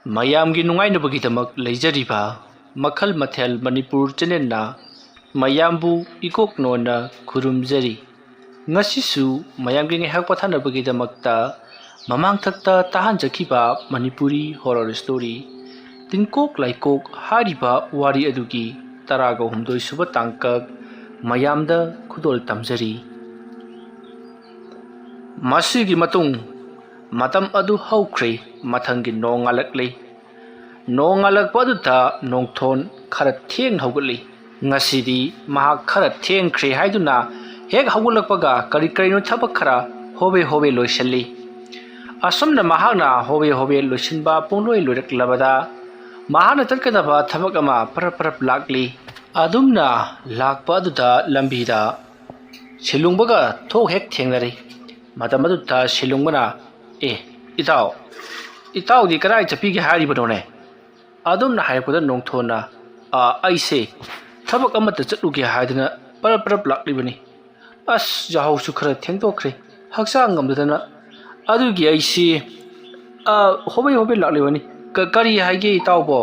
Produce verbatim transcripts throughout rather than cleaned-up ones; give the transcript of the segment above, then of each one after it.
ꯃꯌꯥꯝꯒꯤ ꯅꯨꯡꯉꯥꯏꯅꯕꯒꯤꯗꯃꯛ ꯂꯩꯖꯔꯤꯕ ꯃꯈꯜ ꯃꯊꯦꯜ ꯃꯅꯤꯄꯨꯔ ꯆꯦꯅꯦꯜꯅ ꯃꯌꯥꯝꯕꯨ ꯏꯀꯣꯛ ꯅꯣꯟꯅ ꯈꯨꯔꯨꯝꯖꯔꯤ꯫ ꯉꯁꯤꯁꯨ ꯃꯌꯥꯝꯒꯤ ꯉꯥꯏꯍꯥꯛ ꯄꯣꯊꯥꯅꯕꯒꯤꯗꯃꯛꯇ ꯃꯃꯥꯡꯊꯛꯇ ꯇꯥꯍꯟꯖꯈꯤꯕ ꯃꯅꯤꯄꯨꯔꯤ ꯍꯣꯔꯔ ꯁ꯭ꯇꯣꯔꯤ ꯇꯤꯟꯀꯣꯛ ꯂꯥꯏꯀꯣꯛ ꯍꯥꯏꯔꯤꯕ ꯋꯥꯔꯤ ꯑꯗꯨꯒꯤ ꯇꯔꯥꯒ ꯍꯨꯝꯗꯣꯏ ꯁꯨꯕ ꯇꯥꯡꯀꯛ ꯃꯌꯥꯝꯗ ꯈꯨꯗꯣꯜ ꯇꯝꯖꯔꯤ꯫ ꯃꯁꯤꯒꯤ ꯃꯇꯨꯡ ꯃꯇꯝ ꯑꯗꯨ ꯍꯧꯈ꯭ꯔꯦ꯫ ꯃꯊꯪꯒꯤ ꯅꯣꯡ ꯉꯥꯜꯂꯛꯂꯦ꯫ ꯅꯣꯡ ꯉꯥꯜꯂꯛꯄ ꯑꯗꯨꯗ ꯅꯣꯡꯊꯣꯟ ꯈꯔ ꯊꯦꯡꯅ ꯍꯧꯒꯠꯂꯤ꯫ ꯉꯁꯤꯗꯤ ꯃꯍꯥꯛ ꯈꯔ ꯊꯦꯡꯈ꯭ꯔꯦ ꯍꯥꯏꯗꯨꯅ ꯍꯦꯛ ꯍꯧꯒꯠꯂꯛꯄꯒ ꯀꯔꯤ ꯀꯔꯤꯅꯣ ꯊꯕꯛ ꯈꯔ ꯍꯣꯕꯦ ꯍꯣꯕꯦ ꯂꯣꯏꯁꯤꯜꯂꯤ꯫ ꯑꯁꯨꯝꯅ ꯃꯍꯥꯛꯅ ꯍꯣꯕꯦ ꯍꯣꯕꯦ ꯂꯣꯏꯁꯤꯟꯕ ꯄꯨꯡꯂꯣꯏ ꯂꯣꯏꯔꯛꯂꯕꯗ ꯃꯍꯥꯛꯅ ꯆꯠꯀꯗꯕ ꯊꯕꯛ ꯑꯃ ꯄꯔꯞ ꯄꯔꯞ ꯂꯥꯛꯂꯤ꯫ ꯑꯗꯨꯝꯅ ꯂꯥꯛꯄ ꯑꯗꯨꯗ ꯂꯝꯕꯤꯗ ꯁꯤꯂꯨꯡꯕꯒ ꯊꯣꯛ ꯍꯦꯛ ꯊꯦꯡꯅꯔꯦ꯫ ꯃꯇꯝ ꯑꯗꯨꯗ ꯁꯤꯂꯨꯡꯕꯅ, "ꯑꯦ, ꯏꯇꯥꯎ, ꯏꯇꯥꯎꯗꯤ ꯀꯗꯥꯏ ꯆꯠꯄꯤꯒꯦ ꯍꯥꯏꯔꯤꯕꯅꯣꯅꯦ?" ꯑꯗꯨꯝꯅ ꯍꯥꯏꯔꯛꯄꯗ ꯅꯣꯡꯊꯣꯟꯅ, "ꯑ, ꯑꯩꯁꯦ ꯊꯕꯛ ꯑꯃꯠꯇ ꯆꯠꯂꯨꯒꯦ ꯍꯥꯏꯗꯅ ꯄꯔꯞ ꯄꯔꯞ ꯂꯥꯛꯂꯤꯕꯅꯤ꯫ ꯑꯁ, ꯌꯥꯍꯧꯁꯨ ꯈꯔ ꯊꯦꯡꯗꯣꯛꯈ꯭ꯔꯦ, ꯍꯛꯆꯥꯡ ꯉꯝꯗꯗꯅ꯫ ꯑꯗꯨꯒꯤ ꯑꯩꯁꯤ, ꯑ, ꯍꯣꯕꯦ ꯍꯣꯕꯦ ꯂꯥꯛꯂꯤꯕꯅꯤ꯫ ꯀ-, ꯀꯔꯤ ꯍꯥꯏꯒꯦ ꯏꯇꯥꯎꯕꯣ?"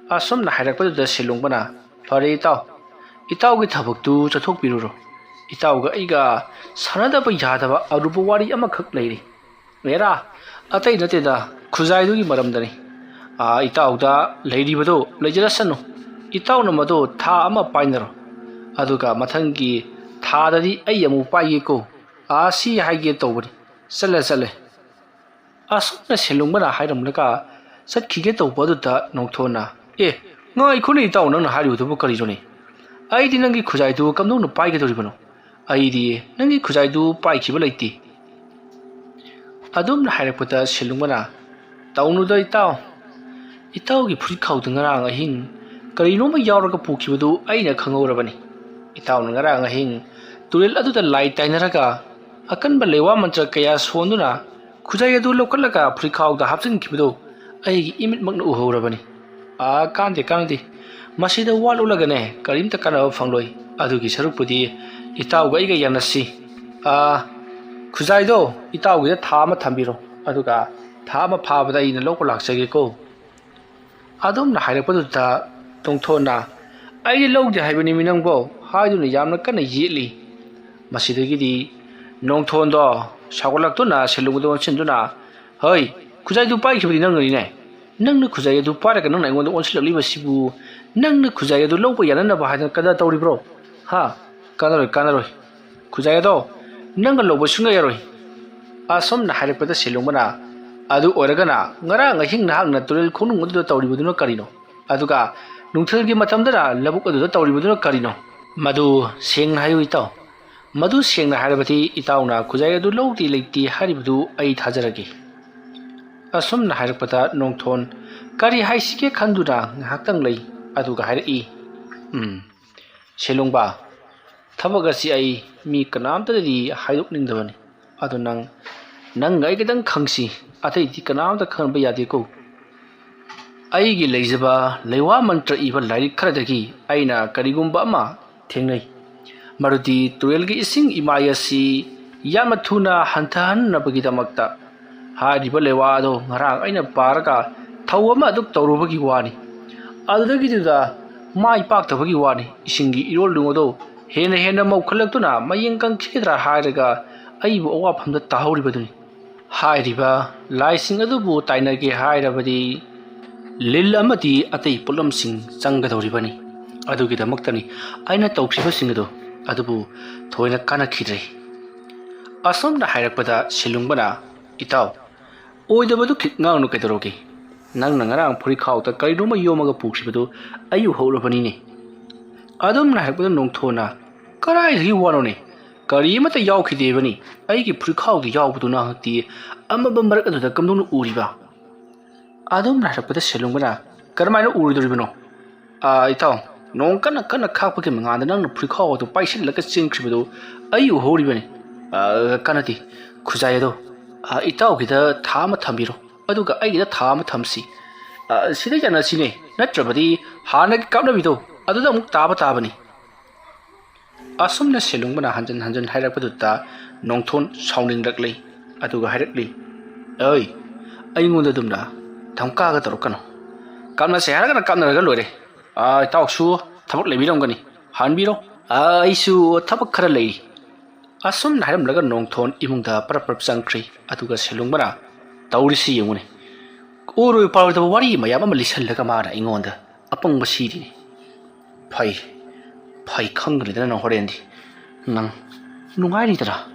ꯑꯁꯨꯝꯅ ꯍꯥꯏꯔꯛꯄꯗꯨꯗ ꯁꯤꯂꯨꯡꯕꯅ, "ꯐꯔꯦ ꯏꯇꯥꯎ, ꯏꯇꯥꯎꯒꯤ ꯊꯕꯛꯇꯨ ꯆꯠꯊꯣꯛꯄꯤꯔꯨꯔꯣ꯫ ꯏꯇꯥꯎꯒ ꯑꯩꯒ ꯁꯥꯟꯅꯗꯕ ꯌꯥꯗꯕ ꯑꯔꯨꯕ ꯋꯥꯔꯤ ꯑꯃꯈꯛ ꯂꯩꯔꯤ꯫ ꯑꯦꯔꯥ, ꯑꯇꯩ ꯅꯠꯇꯦꯗ, ꯈꯨꯖꯥꯏꯗꯨꯒꯤ ꯃꯔꯝꯗꯅꯤ꯫ ꯑꯥ, ꯏꯇꯥꯎꯗ ꯂꯩꯔꯤꯕꯗꯣ ꯂꯩꯖꯔꯁꯅꯨ꯫ ꯏꯇꯥꯎꯅ ꯃꯗꯣ ꯊꯥ ꯑꯃ ꯄꯥꯏꯅꯔꯣ꯫ ꯑꯗꯨꯒ ꯃꯊꯪꯒꯤ ꯊꯥꯗꯗꯤ ꯑꯩ ꯑꯃꯨꯛ ꯄꯥꯏꯒꯦꯀꯣ꯫ ꯑꯥ, ꯁꯤ ꯍꯥꯏꯒꯦ ꯇꯧꯕꯅꯤ꯫ ꯆꯠꯂꯦ, ꯆꯠꯂꯦ꯫" ꯑꯁꯨꯝꯅ ꯁꯦꯂꯨꯡꯕꯅ ꯍꯥꯏꯔꯝꯂꯒ ꯆꯠꯈꯤꯒꯦ ꯇꯧꯕ ꯑꯗꯨꯗ ꯅꯣꯡꯊꯣꯟꯅ, "ꯑꯦ, ꯉꯥꯏꯈꯣꯅꯦ ꯏꯇꯥꯎ, ꯅꯪꯅ ꯍꯥꯏꯔꯤꯕꯗꯨꯕꯨ ꯀꯔꯤꯅꯣꯅꯦ? ꯑꯩꯗꯤ ꯅꯪꯒꯤ ꯈꯨꯖꯥꯏꯗꯨ ꯀꯝꯗꯧꯅ ꯄꯥꯏꯒꯗꯧꯔꯤꯕꯅꯣ? ꯑꯩꯗꯤ ꯅꯪꯒꯤ ꯈꯨꯖꯥꯏꯗꯨ ꯄꯥꯏꯈꯤꯕ ꯂꯩꯇꯦ꯫" ꯑꯗꯨꯝꯅ ꯍꯥꯏꯔꯛꯄꯗ ꯁꯦꯂꯨꯡꯕꯅ, "ꯇꯧꯅꯨꯗ ꯏꯇꯥꯎ, ꯏꯇꯥꯎꯒꯤ ꯐꯨꯔꯤꯠꯈꯥꯎꯗ ꯉꯔꯥꯡ ꯑꯍꯤꯡ ꯀꯔꯤꯅꯣꯝꯃ ꯌꯥꯎꯔꯒ ꯄꯨꯈꯤꯕꯗꯨ ꯑꯩꯅ ꯈꯪꯍꯧꯔꯕꯅꯤ꯫ ꯏꯇꯥꯎꯅ ꯉꯔꯥꯡ ꯑꯍꯤꯡ ꯇꯨꯔꯦꯜ ꯑꯗꯨꯗ ꯂꯥꯏ ꯇꯥꯏꯅꯔꯒ ꯑꯀꯟꯕ ꯂꯩꯋꯥ ꯃꯟꯇ꯭ꯔ ꯀꯌꯥ ꯁꯣꯟꯗꯨꯅ ꯈꯨꯖꯥꯏ ꯑꯗꯨ ꯂꯧꯈꯠꯂꯒ ꯐꯨꯔꯤꯠꯈꯥꯎꯗ ꯍꯥꯞꯆꯤꯟꯈꯤꯕꯗꯨ ꯑꯩꯒꯤ ꯏꯃꯤꯠꯃꯛꯅ ꯎꯍꯧꯔꯕꯅꯤ꯫ ꯑꯥ, ꯀꯥꯟꯗꯦ, ꯀꯥꯟꯅꯗꯦ꯫ ꯃꯁꯤꯗ ꯋꯥ ꯂꯣꯠꯂꯒꯅꯦ ꯀꯔꯤꯝꯇ ꯀꯥꯟꯅꯕ ꯐꯪꯂꯣꯏ꯫ ꯑꯗꯨꯒꯤ ꯁꯔꯨꯛꯄꯨꯗꯤ ꯏꯇꯥꯎꯒ ꯑꯩꯒ ꯌꯥꯅꯁꯤ꯫ ꯑꯥ, ꯈꯨꯖꯥꯏꯗꯣ ꯏꯇꯥꯎꯒꯤꯗ ꯊꯥ ꯑꯃ ꯊꯝꯕꯤꯔꯣ, ꯑꯗꯨꯒ ꯊꯥ ꯑꯃ ꯐꯥꯕꯗ ꯑꯩꯅ ꯂꯧꯕ ꯂꯥꯛꯆꯒꯦꯀꯣ꯫ ꯑꯗꯨꯝꯅ ꯍꯥꯏꯔꯛꯄꯗꯨꯗ ꯅꯣꯡꯊꯣꯟꯅ, "ꯑꯩꯗꯤ ꯂꯧꯗꯦ ꯍꯥꯏꯕꯅꯤꯃꯤ ꯅꯪꯕꯣ" ꯍꯥꯏꯗꯨꯅ ꯌꯥꯝꯅ ꯀꯟꯅ ꯌꯦꯠꯂꯤ꯫ ꯃꯁꯤꯗꯒꯤꯗꯤ ꯅꯣꯡꯊꯣꯟꯗꯣ ꯁꯥꯎꯒꯠꯂꯛꯇꯨꯅ ꯁꯦꯂꯨꯡꯕꯗ ꯑꯣꯟꯁꯤꯟꯗꯨꯅ, "ꯍꯩ, ꯈꯨꯖꯥꯏꯗꯨ ꯄꯥꯏꯈꯤꯕꯗꯤ ꯅꯪꯅꯅꯤꯅꯦ꯫ ꯅꯪꯅ ꯈꯨꯖꯥꯏ ꯑꯗꯨ ꯄꯥꯏꯔꯒ ꯅꯪꯅ ꯑꯩꯉꯣꯟꯗ ꯑꯣꯟꯁꯤꯜꯂꯛꯂꯤꯕꯁꯤꯕꯨ ꯅꯪꯅ ꯈꯨꯖꯥꯏ ꯑꯗꯨ ꯂꯧꯕ ꯌꯥꯅꯅꯕ ꯍꯥꯏꯗꯅ ꯀꯗꯥ ꯇꯧꯔꯤꯕ꯭ꯔꯣ? ꯍꯥ? ꯀꯥꯟꯅꯔꯣꯏ, ꯀꯥꯟꯅꯔꯣꯏ꯫ ꯈꯨꯖꯥꯏ ꯑꯗꯣ ꯅꯪꯅ ꯂꯧꯕ ꯁꯨꯡꯌꯥ ꯌꯥꯔꯣꯏ"꯫ ꯑꯁꯨꯝꯅ ꯍꯥꯏꯔꯛꯄꯗ ꯁꯦꯂꯨꯡꯕꯅ, "ꯑꯗꯨ ꯑꯣꯏꯔꯒꯅ ꯉꯔꯥꯡ ꯑꯍꯤꯡ ꯅꯍꯥꯛꯅ ꯇꯨꯔꯦꯜ ꯈꯣꯡꯅꯨꯡ ꯑꯗꯨꯗ ꯇꯧꯔꯤꯕꯗꯨꯅ ꯀꯔꯤꯅꯣ? ꯑꯗꯨꯒ ꯅꯨꯡꯊꯤꯜꯒꯤ ꯃꯇꯝꯗꯅ ꯂꯧꯕꯨꯛ ꯑꯗꯨꯗ ꯇꯧꯔꯤꯕꯗꯨꯅ ꯀꯔꯤꯅꯣ? ꯃꯗꯨ ꯁꯦꯡꯅ ꯍꯥꯏꯌꯨ ꯏꯇꯥꯎ, ꯃꯗꯨ ꯁꯦꯡꯅ ꯍꯥꯏꯔꯕꯗꯤ ꯏꯇꯥꯎꯅ ꯈꯨꯖꯥꯏ ꯑꯗꯨ ꯂꯧꯗꯦ ꯂꯩꯇꯦ ꯍꯥꯏꯔꯤꯕꯗꯨ ꯑꯩ ꯊꯥꯖꯔꯒꯦ"꯫ ꯑꯁꯨꯝꯅ ꯍꯥꯏꯔꯛꯄꯗ ꯅꯣꯡꯊꯣꯟ ꯀꯔꯤ ꯍꯥꯏꯁꯤꯒꯦ ꯈꯟꯗꯨꯅ ꯉꯥꯏꯍꯥꯛꯇꯪ ꯂꯩ꯫ ꯑꯗꯨꯒ ꯍꯥꯏꯔꯛꯏ, "ꯎꯝ, ꯁꯦꯂꯨꯡꯕ, ꯊꯕꯛ ꯑꯁꯤ ꯑꯩ ꯃꯤ ꯀꯅꯥꯝꯇꯗꯗꯤ ꯍꯥꯏꯗꯣꯛꯅꯤꯡꯗꯕꯅꯤ꯫ ꯑꯗꯨ ꯅꯪ, ꯅꯪꯒ ꯑꯩ ꯈꯤꯇꯪ ꯈꯪꯁꯤ, ꯑꯇꯩꯗꯤ ꯀꯅꯥꯝꯇ ꯈꯪꯕ ꯌꯥꯗꯦꯀꯣ꯫ ꯑꯩꯒꯤ ꯂꯩꯖꯕ ꯂꯩꯋꯥ ꯃꯟꯇ꯭ꯔ ꯏꯕ ꯂꯥꯏꯔꯤꯛ ꯈꯔꯗꯒꯤ ꯑꯩꯅ ꯀꯔꯤꯒꯨꯝꯕ ꯑꯃ ꯊꯦꯡꯅꯩ꯫ ꯃꯗꯨꯗꯤ ꯇꯨꯔꯦꯜꯒꯤ ꯏꯁꯤꯡ ꯏꯃꯥꯏ ꯑꯁꯤ ꯌꯥꯝꯅ ꯊꯨꯅ ꯍꯟꯊꯍꯟꯅꯕꯒꯤꯗꯃꯛꯇ ꯍꯥꯏꯔꯤꯕ ꯂꯩꯋꯥ ꯑꯗꯣ ꯉꯔꯥꯡ ꯑꯩꯅ ꯄꯥꯔꯒ ꯊꯧ ꯑꯃ ꯑꯗꯨꯝ ꯇꯧꯔꯨꯕꯒꯤ ꯋꯥꯅꯤ꯫ ꯑꯗꯨꯗꯒꯤꯗꯨꯗ ꯃꯥꯏ ꯄꯥꯛꯇꯕꯒꯤ ꯋꯥꯅꯤ꯫ ꯏꯁꯤꯡꯒꯤ ꯏꯔꯣꯜꯗꯨ ꯑꯗꯣ ꯍꯦꯟꯅ ꯍꯦꯟꯅ ꯃꯧꯈꯠꯂꯛꯇꯨꯅ ꯃꯌꯦꯡ ꯀꯪꯈꯤꯗ꯭ꯔꯥ ꯍꯥꯏꯔꯒ ꯑꯩꯕꯨ ꯑꯋꯥꯐꯝꯗ ꯇꯥꯍꯧꯔꯤꯕꯗꯨꯅꯤ꯫ ꯍꯥꯏꯔꯤꯕ ꯂꯥꯏꯁꯤꯡ ꯑꯗꯨꯕꯨ ꯇꯥꯏꯅꯒꯦ ꯍꯥꯏꯔꯕꯗꯤ ꯂꯤꯜ ꯑꯃꯗꯤ ꯑꯇꯩ ꯄꯣꯠꯂꯝꯁꯤꯡ ꯆꯪꯒꯗꯧꯔꯤꯕꯅꯤ꯫ ꯑꯗꯨꯒꯤꯗꯃꯛꯇꯅꯤ ꯑꯩꯅ ꯇꯧꯈꯤꯕꯁꯤꯡ ꯑꯗꯨ ꯑꯗꯨꯕꯨ ꯊꯣꯏꯅ ꯀꯥꯟꯅꯈꯤꯗ꯭ꯔꯦ"꯫ ꯑꯁꯨꯝꯅ ꯍꯥꯏꯔꯛꯄꯗ ꯁꯤꯂꯨꯡꯕꯅ, "ꯏꯇꯥꯎ, ꯑꯣꯏꯗꯕꯗꯨ ꯈꯤꯠ ꯉꯥꯡꯅꯨ ꯀꯩꯗꯧꯔꯒꯦ? ꯅꯪꯅ ꯉꯔꯥꯡ ꯐꯨꯔꯤꯈꯥꯎꯗ ꯀꯔꯤꯅꯣꯃ ꯌꯣꯝꯃꯒ ꯄꯨꯈꯤꯕꯗꯨ ꯑꯩ ꯎꯍꯧꯔꯕꯅꯤꯅꯦ"꯫ ꯑꯗꯨꯝꯅ ꯍꯥꯏꯔꯛꯄꯗ ꯅꯣꯡꯊꯣꯟꯅ, "ꯀꯗꯥꯏꯗꯒꯤ ꯋꯥꯅꯣꯅꯦ? ꯀꯔꯤ ꯑꯃꯠꯇ ꯌꯥꯎꯈꯤꯗꯦꯕꯅꯤ꯫ ꯑꯩꯒꯤ ꯐꯨꯔꯤꯈꯥꯎꯗ ꯌꯥꯎꯕꯗꯨ ꯅꯍꯥꯛꯇꯤ ꯑꯃꯝꯕ ꯃꯔꯛ ꯑꯗꯨꯗ ꯀꯝꯗꯧꯅ ꯎꯔꯤꯕ?" ꯑꯗꯨꯝꯅ ꯍꯥꯏꯔꯛꯄꯗ ꯁꯦꯂꯨꯡꯕꯅ, "ꯀꯔꯝꯍꯥꯏꯅ ꯎꯔꯣꯏꯗꯧꯔꯤꯕꯅꯣ? ꯑꯥ, ꯏꯇꯥꯎ, ꯅꯣꯡ ꯀꯟꯅ ꯀꯟꯅ ꯈꯥꯛꯄꯒꯤ ꯃꯉꯥꯜꯗ ꯅꯪꯅ ꯐꯨꯔꯤꯈꯥꯎ ꯑꯗꯨ ꯄꯥꯏꯁꯤꯜꯂꯒ ꯆꯦꯟꯈ꯭ꯔꯤꯕꯗꯨ ꯑꯩ ꯎꯍꯧꯔꯤꯕꯅꯤ꯫ ꯑꯥ, ꯀꯥꯟꯅꯗꯦ, ꯈꯨꯖꯥꯏ ꯑꯗꯣ, ꯑꯥ, ꯏꯇꯥꯎꯒꯤꯗ ꯊꯥ ꯑꯃ ꯊꯝꯕꯤꯔꯣ, ꯑꯗꯨꯒ ꯑꯩꯒꯤꯗ ꯊꯥ ꯑꯃ ꯊꯝꯁꯤ꯫ ꯑꯥ, ꯁꯤꯗ ꯌꯥꯅꯁꯤꯅꯦ, ꯅꯠꯇ꯭ꯔꯕꯗꯤ ꯍꯥꯟꯅꯒꯤ ꯀꯥꯞꯅꯕꯤꯗꯣ ꯑꯗꯨꯗ ꯑꯃꯨꯛ ꯇꯥꯕ ꯇꯥꯕꯅꯤ"꯫ ꯑꯁꯨꯝꯅ ꯁꯦꯂꯨꯡꯕꯅ ꯍꯟꯖꯤꯟ ꯍꯟꯖꯤꯟ ꯍꯥꯏꯔꯛꯄꯗꯨꯗ ꯅꯣꯡꯊꯣꯟ ꯁꯥꯎꯅꯤꯡꯂꯛꯂꯤ꯫ ꯑꯗꯨꯒ ꯍꯥꯏꯔꯛꯂꯤ, "ꯑꯩ, ꯑꯩꯉꯣꯟꯗ ꯑꯗꯨꯝꯅ ꯙꯝꯀꯥꯒ ꯇꯧꯔꯛꯀꯅꯨ꯫ ꯀꯥꯞꯅꯁꯦ ꯍꯥꯏꯔꯒꯅ ꯀꯥꯞꯅꯔꯒ ꯂꯣꯏꯔꯦ꯫ ꯑꯥ, ꯏꯇꯥꯎꯁꯨ ꯊꯕꯛ ꯂꯩꯕꯤꯔꯝꯒꯅꯤ, ꯍꯟꯕꯤꯔꯣ꯫ ꯑꯥ, ꯑꯩꯁꯨ ꯊꯕꯛ ꯈꯔ ꯂꯩꯔꯤ꯫ ꯑꯁꯨꯝꯅ ꯍꯥꯏꯔꯝꯂꯒ ꯅꯣꯡꯊꯣꯟ ꯏꯃꯨꯡꯗ ꯄꯔꯞ ꯄꯔꯞ ꯆꯪꯈ꯭ꯔꯤ꯫ ꯑꯗꯨꯒ ꯁꯦꯂꯨꯡꯕꯅ, "ꯇꯧꯔꯤꯁꯤ ꯌꯦꯡꯉꯨꯅꯦ, ꯑꯣꯏꯔꯣꯏ ꯄꯥꯔꯣꯏꯗꯕ ꯋꯥꯔꯤ ꯃꯌꯥꯝ ꯑꯃ ꯂꯤꯁꯜꯂꯒ ꯃꯥꯅ ꯑꯩꯉꯣꯟꯗ ꯑꯄꯪꯕ ꯁꯤꯔꯤꯅꯤ꯫ ꯐꯩ, ꯐꯩ ꯈꯪꯒꯅꯤꯗꯅ ꯅꯪ ꯍꯣꯔꯦꯟꯗꯤ꯫ ꯅꯪ ꯅꯨꯡꯉꯥꯏꯔꯤꯗꯅ?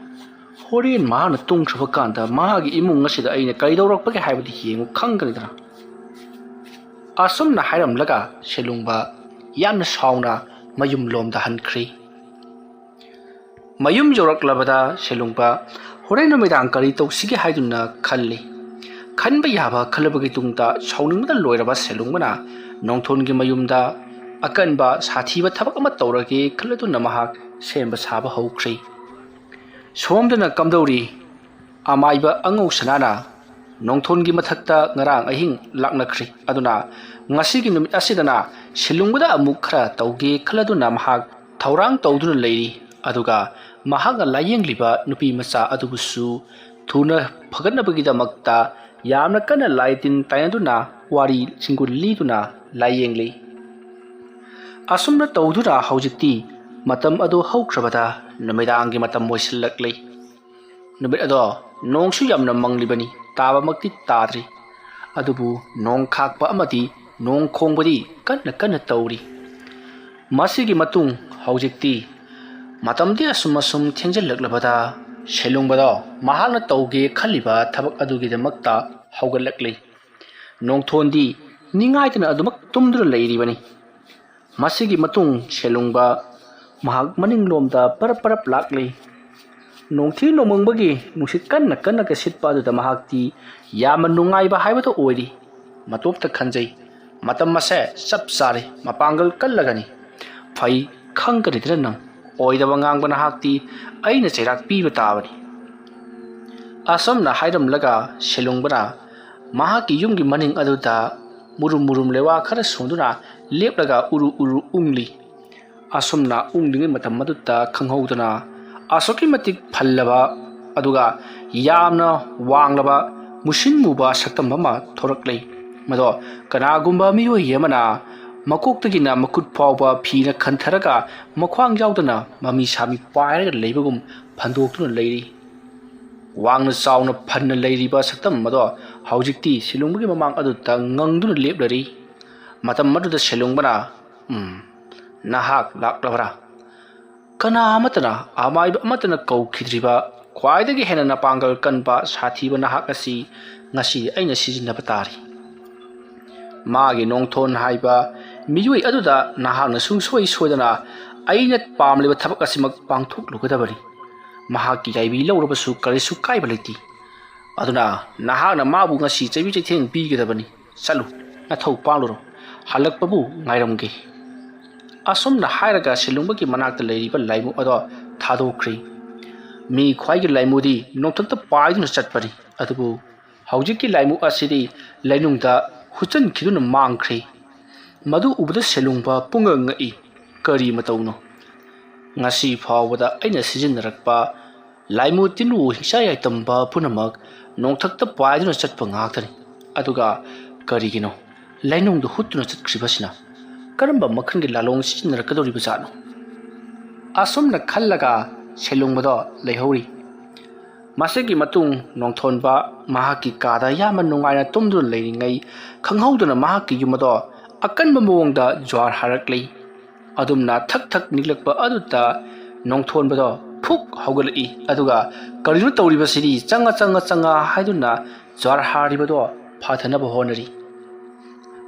ꯍꯣꯔꯦꯟ ꯃꯍꯥꯛꯅ ꯇꯨꯝꯈ꯭ꯔꯕ ꯀꯥꯟꯗ ꯃꯥꯒꯤ ꯏꯃꯨꯡ ꯑꯁꯤꯗ ꯑꯩꯅ ꯀꯩꯗꯧꯔꯛꯄꯒꯦ ꯍꯥꯏꯕꯗꯤ ꯌꯦꯡꯉꯨ ꯈꯪꯒꯅꯤꯗꯅ꯫" ꯑꯁꯨꯝꯅ ꯍꯥꯏꯔꯝꯂꯒ ꯁꯦꯂꯨꯡꯕ ꯌꯥꯝꯅ ꯁꯥꯎꯅ ꯃꯌꯨꯝꯂꯣꯝꯗ ꯍꯟꯈ꯭ꯔꯤ꯫ ꯃꯌꯨꯝ ꯌꯧꯔꯛꯂꯕꯗ ꯁꯦꯂꯨꯡꯕ ꯍꯣꯔꯦꯟ ꯅꯨꯃꯤꯗꯥꯡ ꯀꯔꯤ ꯇꯧꯁꯤꯒꯦ ꯍꯥꯏꯗꯨꯅ ꯈꯜꯂꯤ꯫ ꯈꯟꯕ ꯌꯥꯕ ꯈꯜꯂꯕꯒꯤ ꯇꯨꯡꯗ ꯁꯥꯎꯅꯤꯡꯕꯗ ꯂꯣꯏꯔꯕ ꯁꯦꯂꯨꯡꯕꯅ ꯅꯣꯡꯊꯣꯟꯒꯤ ꯃꯌꯨꯝꯗ ꯑꯀꯟꯕ ꯁꯥꯊꯤꯕ ꯊꯕꯛ ꯑꯃ ꯇꯧꯔꯒꯦ ꯈꯜꯂꯗꯨꯅ ꯃꯍꯥꯛ ꯁꯦꯝꯕ ꯁꯥꯕ ꯍꯧꯈ꯭ꯔꯦ꯫ ꯁꯣꯝꯗꯅ ꯀꯝꯗꯧꯔꯤ? ꯑꯃꯥꯏꯕ ꯑꯉꯧ ꯁꯅꯥꯅ ꯅꯣꯡꯊꯣꯟꯒꯤ ꯃꯊꯛꯇ ꯉꯔꯥꯡ ꯑꯍꯤꯡ ꯂꯥꯛꯅꯈ꯭ꯔꯤ꯫ ꯑꯗꯨꯅ ꯉꯁꯤꯒꯤ ꯅꯨꯃꯤꯠ ꯑꯁꯤꯗꯅ ꯁꯤꯂꯨꯡꯕꯗ ꯑꯃꯨꯛ ꯈꯔ ꯇꯧꯒꯦ ꯈꯜꯂꯗꯨꯅ ꯃꯍꯥꯛ ꯊꯧꯔꯥꯡ ꯇꯧꯗꯨꯅ ꯂꯩꯔꯤ꯫ ꯑꯗꯨꯒ ꯃꯍꯥꯛꯅ ꯂꯥꯌꯦꯡꯂꯤꯕ ꯅꯨꯄꯤ ꯃꯆꯥ ꯑꯗꯨꯕꯨꯁꯨ ꯊꯨꯅ ꯐꯒꯠꯅꯕꯒꯤꯗꯃꯛꯇ ꯌꯥꯝꯅ ꯀꯟꯅ ꯂꯥꯏ ꯇꯤꯟ ꯇꯥꯏꯅꯗꯨꯅ ꯋꯥꯔꯤ ꯆꯤꯡꯒꯨꯜ ꯂꯤꯗꯨꯅ ꯂꯥꯌꯦꯡꯂꯤ꯫ ꯑꯁꯨꯝꯅ ꯇꯧꯗꯨꯅ ꯍꯧꯖꯤꯛꯇꯤ ꯃꯇꯝ ꯑꯗꯨ ꯍꯧꯈ꯭ꯔꯕꯗ ꯅꯨꯃꯤꯗꯥꯡꯒꯤ ꯃꯇꯝ ꯑꯣꯏꯁꯤꯜꯂꯛꯂꯤ꯫ ꯅꯨꯃꯤꯠ ꯑꯗꯣ ꯅꯣꯡꯁꯨ ꯌꯥꯝꯅ ꯃꯪꯂꯤꯕꯅꯤ, ꯇꯥꯕꯃꯛꯇꯤ ꯇꯥꯗ꯭ꯔꯤ꯫ ꯑꯗꯨꯕꯨ ꯅꯣꯡ ꯈꯥꯛꯄ ꯑꯃꯗꯤ ꯅꯣꯡ ꯈꯣꯡꯕꯗꯤ ꯀꯟꯅ ꯀꯟꯅ ꯇꯧꯔꯤ꯫ ꯃꯁꯤꯒꯤ ꯃꯇꯨꯡ ꯍꯧꯖꯤꯛꯇꯤ ꯃꯇꯝꯗꯤ ꯑꯁꯨꯝ ꯑꯁꯨꯝ ꯊꯦꯡꯖꯤꯜꯂꯛꯂꯕꯗ ꯁꯦꯂꯨꯡꯕꯗꯣ ꯃꯍꯥꯛꯅ ꯇꯧꯒꯦ ꯈꯜꯂꯤꯕ ꯊꯕꯛ ꯑꯗꯨꯒꯤꯗꯃꯛꯇ ꯍꯧꯒꯠꯂꯛꯂꯤ꯫ ꯅꯣꯡꯊꯣꯟꯗꯤ ꯅꯤꯡꯉꯥꯏꯗꯅ ꯑꯗꯨꯃꯛ ꯇꯨꯝꯗꯨꯅ ꯂꯩꯔꯤꯕꯅꯤ꯫ ꯃꯁꯤꯒꯤ ꯃꯇꯨꯡ ꯁꯦꯂꯨꯡꯕ ꯃꯍꯥꯛ ꯃꯅꯤꯡꯂꯣꯝꯗ ꯄꯔꯞ ꯄꯔꯞ ꯂꯥꯛꯂꯤ꯫ ꯅꯣꯡꯊꯤ ꯅꯣꯡꯃꯪꯕꯒꯤ ꯅꯨꯡꯁꯤꯠ ꯀꯟꯅ ꯀꯟꯅꯒ ꯁꯤꯠꯄ ꯑꯗꯨꯗ ꯃꯍꯥꯛꯇꯤ ꯌꯥꯝꯅ ꯅꯨꯡꯉꯥꯏꯕ ꯍꯥꯏꯕꯗꯨ ꯑꯣꯏꯔꯤ꯫ ꯃꯇꯣꯞꯇ ꯈꯟꯖꯩ, "ꯃꯇꯝ ꯑꯁꯦ ꯆꯞ ꯆꯥꯔꯦ, ꯃꯄꯥꯡꯒꯜ ꯀꯜꯂꯒꯅꯤ꯫ ꯐꯩ, ꯈꯪꯒꯅꯤꯗꯅ ꯅꯪ꯫ ꯑꯣꯏꯗꯕ ꯉꯥꯡꯕ ꯅꯍꯥꯛꯇꯤ ꯑꯩꯅ ꯆꯩꯔꯥꯛ ꯄꯤꯕ ꯇꯥꯕꯅꯤ꯫" ꯑꯁꯨꯝꯅ ꯍꯥꯏꯔꯝꯂꯒ ꯁꯦꯂꯨꯡꯕꯅ ꯃꯍꯥꯛꯀꯤ ꯌꯨꯝꯒꯤ ꯃꯅꯤꯡ ꯑꯗꯨꯗ ꯃꯨꯔꯨꯝ ꯃꯨꯔꯨꯝ ꯂꯩꯋꯥ ꯈꯔ ꯁꯣꯟꯗꯨꯅ ꯂꯦꯞꯂꯒ ꯎꯔꯨ ꯎꯔꯨ ꯎꯪꯂꯤ꯫ ꯑꯁꯨꯝꯅ ꯎꯪꯂꯤꯉꯩ ꯃꯇꯝ ꯑꯗꯨꯗ ꯈꯪꯍꯧꯗꯅ ꯑꯁꯨꯛꯀꯤ ꯃꯇꯤꯛ ꯐꯜꯂꯕ ꯑꯗꯨꯒ ꯌꯥꯝꯅ ꯋꯥꯡꯂꯕ ꯃꯨꯁꯤꯟ ꯃꯨꯕ ꯁꯛꯇꯝ ꯑꯃ ꯊꯣꯔꯛꯂꯦ꯫ ꯃꯗꯣ ꯀꯅꯥꯒꯨꯝꯕ ꯃꯤꯑꯣꯏ ꯑꯃꯅ ꯃꯀꯣꯛꯇꯒꯤꯅ ꯃꯈꯨꯠ ꯐꯥꯎꯕ ꯐꯤꯅ ꯈꯟꯊꯔꯒ ꯃꯈ꯭ꯋꯥꯡ ꯌꯥꯎꯗꯅ ꯃꯃꯤ ꯁꯥꯃꯤ ꯄꯥꯏꯔꯒ ꯂꯩꯕꯒꯨꯝ ꯐꯟꯗꯣꯛꯇꯨꯅ ꯂꯩꯔꯤ꯫ ꯋꯥꯡꯅ ꯆꯥꯎꯅ ꯐꯟꯅ ꯂꯩꯔꯤꯕ ꯁꯛꯇꯝ ꯑꯗꯣ ꯍꯧꯖꯤꯛꯇꯤ ꯁꯦꯂꯨꯡꯕꯒꯤ ꯃꯃꯥꯡ ꯑꯗꯨꯗ ꯉꯪꯗꯨꯅ ꯂꯦꯞꯂꯔꯤ꯫ ꯃꯇꯝ ꯑꯗꯨꯗ ꯁꯦꯂꯨꯡꯕꯅ, "ꯎꯝ, ꯅꯍꯥꯛ ꯂꯥꯛꯂꯕ꯭ꯔꯥ?" ꯀꯅꯥ ꯑꯃꯠꯇꯅ, ꯑꯃꯥꯏꯕ ꯑꯃꯠꯇꯅ ꯀꯧꯈꯤꯗ꯭ꯔꯤꯕ ꯈ꯭ꯋꯥꯏꯗꯒꯤ ꯍꯦꯟꯅ ꯃꯄꯥꯡꯒꯜ ꯀꯟꯕ ꯁꯥꯊꯤꯕ ꯅꯍꯥꯛ ꯑꯁꯤ ꯉꯁꯤ ꯑꯩꯅ ꯁꯤꯖꯤꯟꯅꯕ ꯇꯥꯔꯤ꯫ ꯃꯥꯒꯤ ꯅꯣꯡꯊꯣꯟ ꯍꯥꯏꯕ ꯃꯤꯑꯣꯏ ꯑꯗꯨꯗ ꯅꯍꯥꯛꯅ ꯁꯨꯡꯁꯣꯏ ꯁꯣꯏꯗꯅ ꯑꯩꯅ ꯄꯥꯝꯂꯤꯕ ꯊꯕꯛ ꯑꯁꯤꯃꯛ ꯄꯥꯡꯊꯣꯛꯂꯨꯒꯗꯕꯅꯤ꯫ ꯃꯍꯥꯛꯀꯤ ꯌꯥꯏꯕꯤ ꯂꯧꯔꯕꯁꯨ ꯀꯔꯤꯁꯨ ꯀꯥꯏꯕ ꯂꯩꯇꯦ꯫ ꯑꯗꯨꯅ ꯅꯍꯥꯛꯅ ꯃꯥꯕꯨ ꯉꯁꯤ ꯆꯩꯕꯤ ꯆꯩꯊꯦꯡ ꯄꯤꯒꯗꯕꯅꯤ꯫ ꯆꯠꯂꯨ, ꯅꯊꯧ ꯄꯥꯡꯂꯨꯔꯣ꯫ ꯍꯜꯂꯛꯄꯕꯨ ꯉꯥꯏꯔꯝꯒꯦ꯫ ꯑꯁꯨꯝꯅ ꯍꯥꯏꯔꯒ ꯁꯦꯂꯨꯡꯕꯒꯤ ꯃꯅꯥꯛꯇ ꯂꯩꯔꯤꯕ ꯂꯥꯏꯃꯨ ꯑꯗꯣ ꯊꯥꯗꯣꯛꯈ꯭ꯔꯤ꯫ ꯃꯤ ꯈ꯭ꯋꯥꯏꯒꯤ ꯂꯥꯏꯃꯨꯗꯤ ꯅꯣꯡꯊꯛꯇ ꯄꯥꯏꯗꯨꯅ ꯆꯠꯄꯅꯤ꯫ ꯑꯗꯨꯕꯨ ꯍꯧꯖꯤꯛꯀꯤ ꯂꯥꯏꯃꯨ ꯑꯁꯤꯗꯤ ꯂꯩꯅꯨꯡꯗ ꯍꯨꯠꯆꯟꯈꯤꯗꯨꯅ ꯃꯥꯡꯈ꯭ꯔꯦ꯫ ꯃꯗꯨ ꯎꯕꯗ ꯁꯦꯂꯨꯡꯕ ꯄꯨꯡꯉꯛ ꯉꯛꯏ꯫ ꯀꯔꯤ ꯃꯇꯧꯅꯣ? ꯉꯁꯤ ꯐꯥꯎꯕꯗ ꯑꯩꯅ ꯁꯤꯖꯤꯟꯅꯔꯛꯄ ꯂꯥꯏꯃꯨ ꯇꯤꯟꯕꯨ ꯍꯤꯡꯁꯥ ꯌꯥꯏꯇꯝꯕ ꯄꯨꯝꯅꯃꯛ ꯅꯣꯡꯊꯛꯇ ꯄꯥꯏꯗꯨꯅ ꯆꯠꯄ ꯉꯥꯛꯇꯅꯤ꯫ ꯑꯗꯨꯒ ꯀꯔꯤꯒꯤꯅꯣ ꯂꯩꯅꯨꯡꯗ ꯍꯨꯠꯇꯨꯅ ꯆꯠꯈ꯭ꯔꯤꯕꯁꯤꯅ? ꯀꯔꯝꯕ ꯃꯈꯜꯒꯤ ꯂꯥꯂꯣꯡ ꯁꯤꯖꯤꯟꯅꯔꯛꯀꯗꯧꯔꯤꯕꯖꯥꯠꯅꯣ? ꯑꯁꯨꯝꯅ ꯈꯜꯂꯒ ꯁꯦꯂꯨꯡꯕꯗꯣ ꯂꯩꯍꯧꯔꯤ꯫ ꯃꯁꯤꯒꯤ ꯃꯇꯨꯡ ꯅꯣꯡꯊꯣꯟꯕ ꯃꯍꯥꯛꯀꯤ ꯀꯥꯗ ꯌꯥꯝꯅ ꯅꯨꯡꯉꯥꯏꯅ ꯇꯨꯝꯗꯨꯅ ꯂꯩꯔꯤꯉꯩ, ꯈꯪꯍꯧꯗꯅ ꯃꯍꯥꯛꯀꯤ ꯌꯨꯝ ꯑꯗꯣ ꯑꯀꯟꯕ ꯃꯑꯣꯡꯗ ꯖ꯭ꯋꯥꯔ ꯍꯥꯔꯛꯂꯤ꯫ ꯑꯗꯨꯝꯅ ꯊꯛ ꯊꯛ ꯅꯤꯛꯂꯛꯄ ꯑꯗꯨꯗ ꯅꯣꯡꯊꯣꯟꯕꯗꯣ ꯐꯨꯛ ꯍꯧꯒꯠꯂꯛꯏ꯫ ꯑꯗꯨꯒ "ꯀꯔꯤꯅꯣ ꯇꯧꯔꯤꯕꯁꯤꯗꯤ? ꯆꯪꯉ, ꯆꯪꯉ, ꯆꯪꯉ" ꯍꯥꯏꯗꯨꯅ ꯖ꯭ꯋꯥꯔ ꯍꯥꯔꯤꯕꯗꯣ ꯐꯥꯊꯅꯕ ꯍꯣꯠꯅꯔꯤ꯫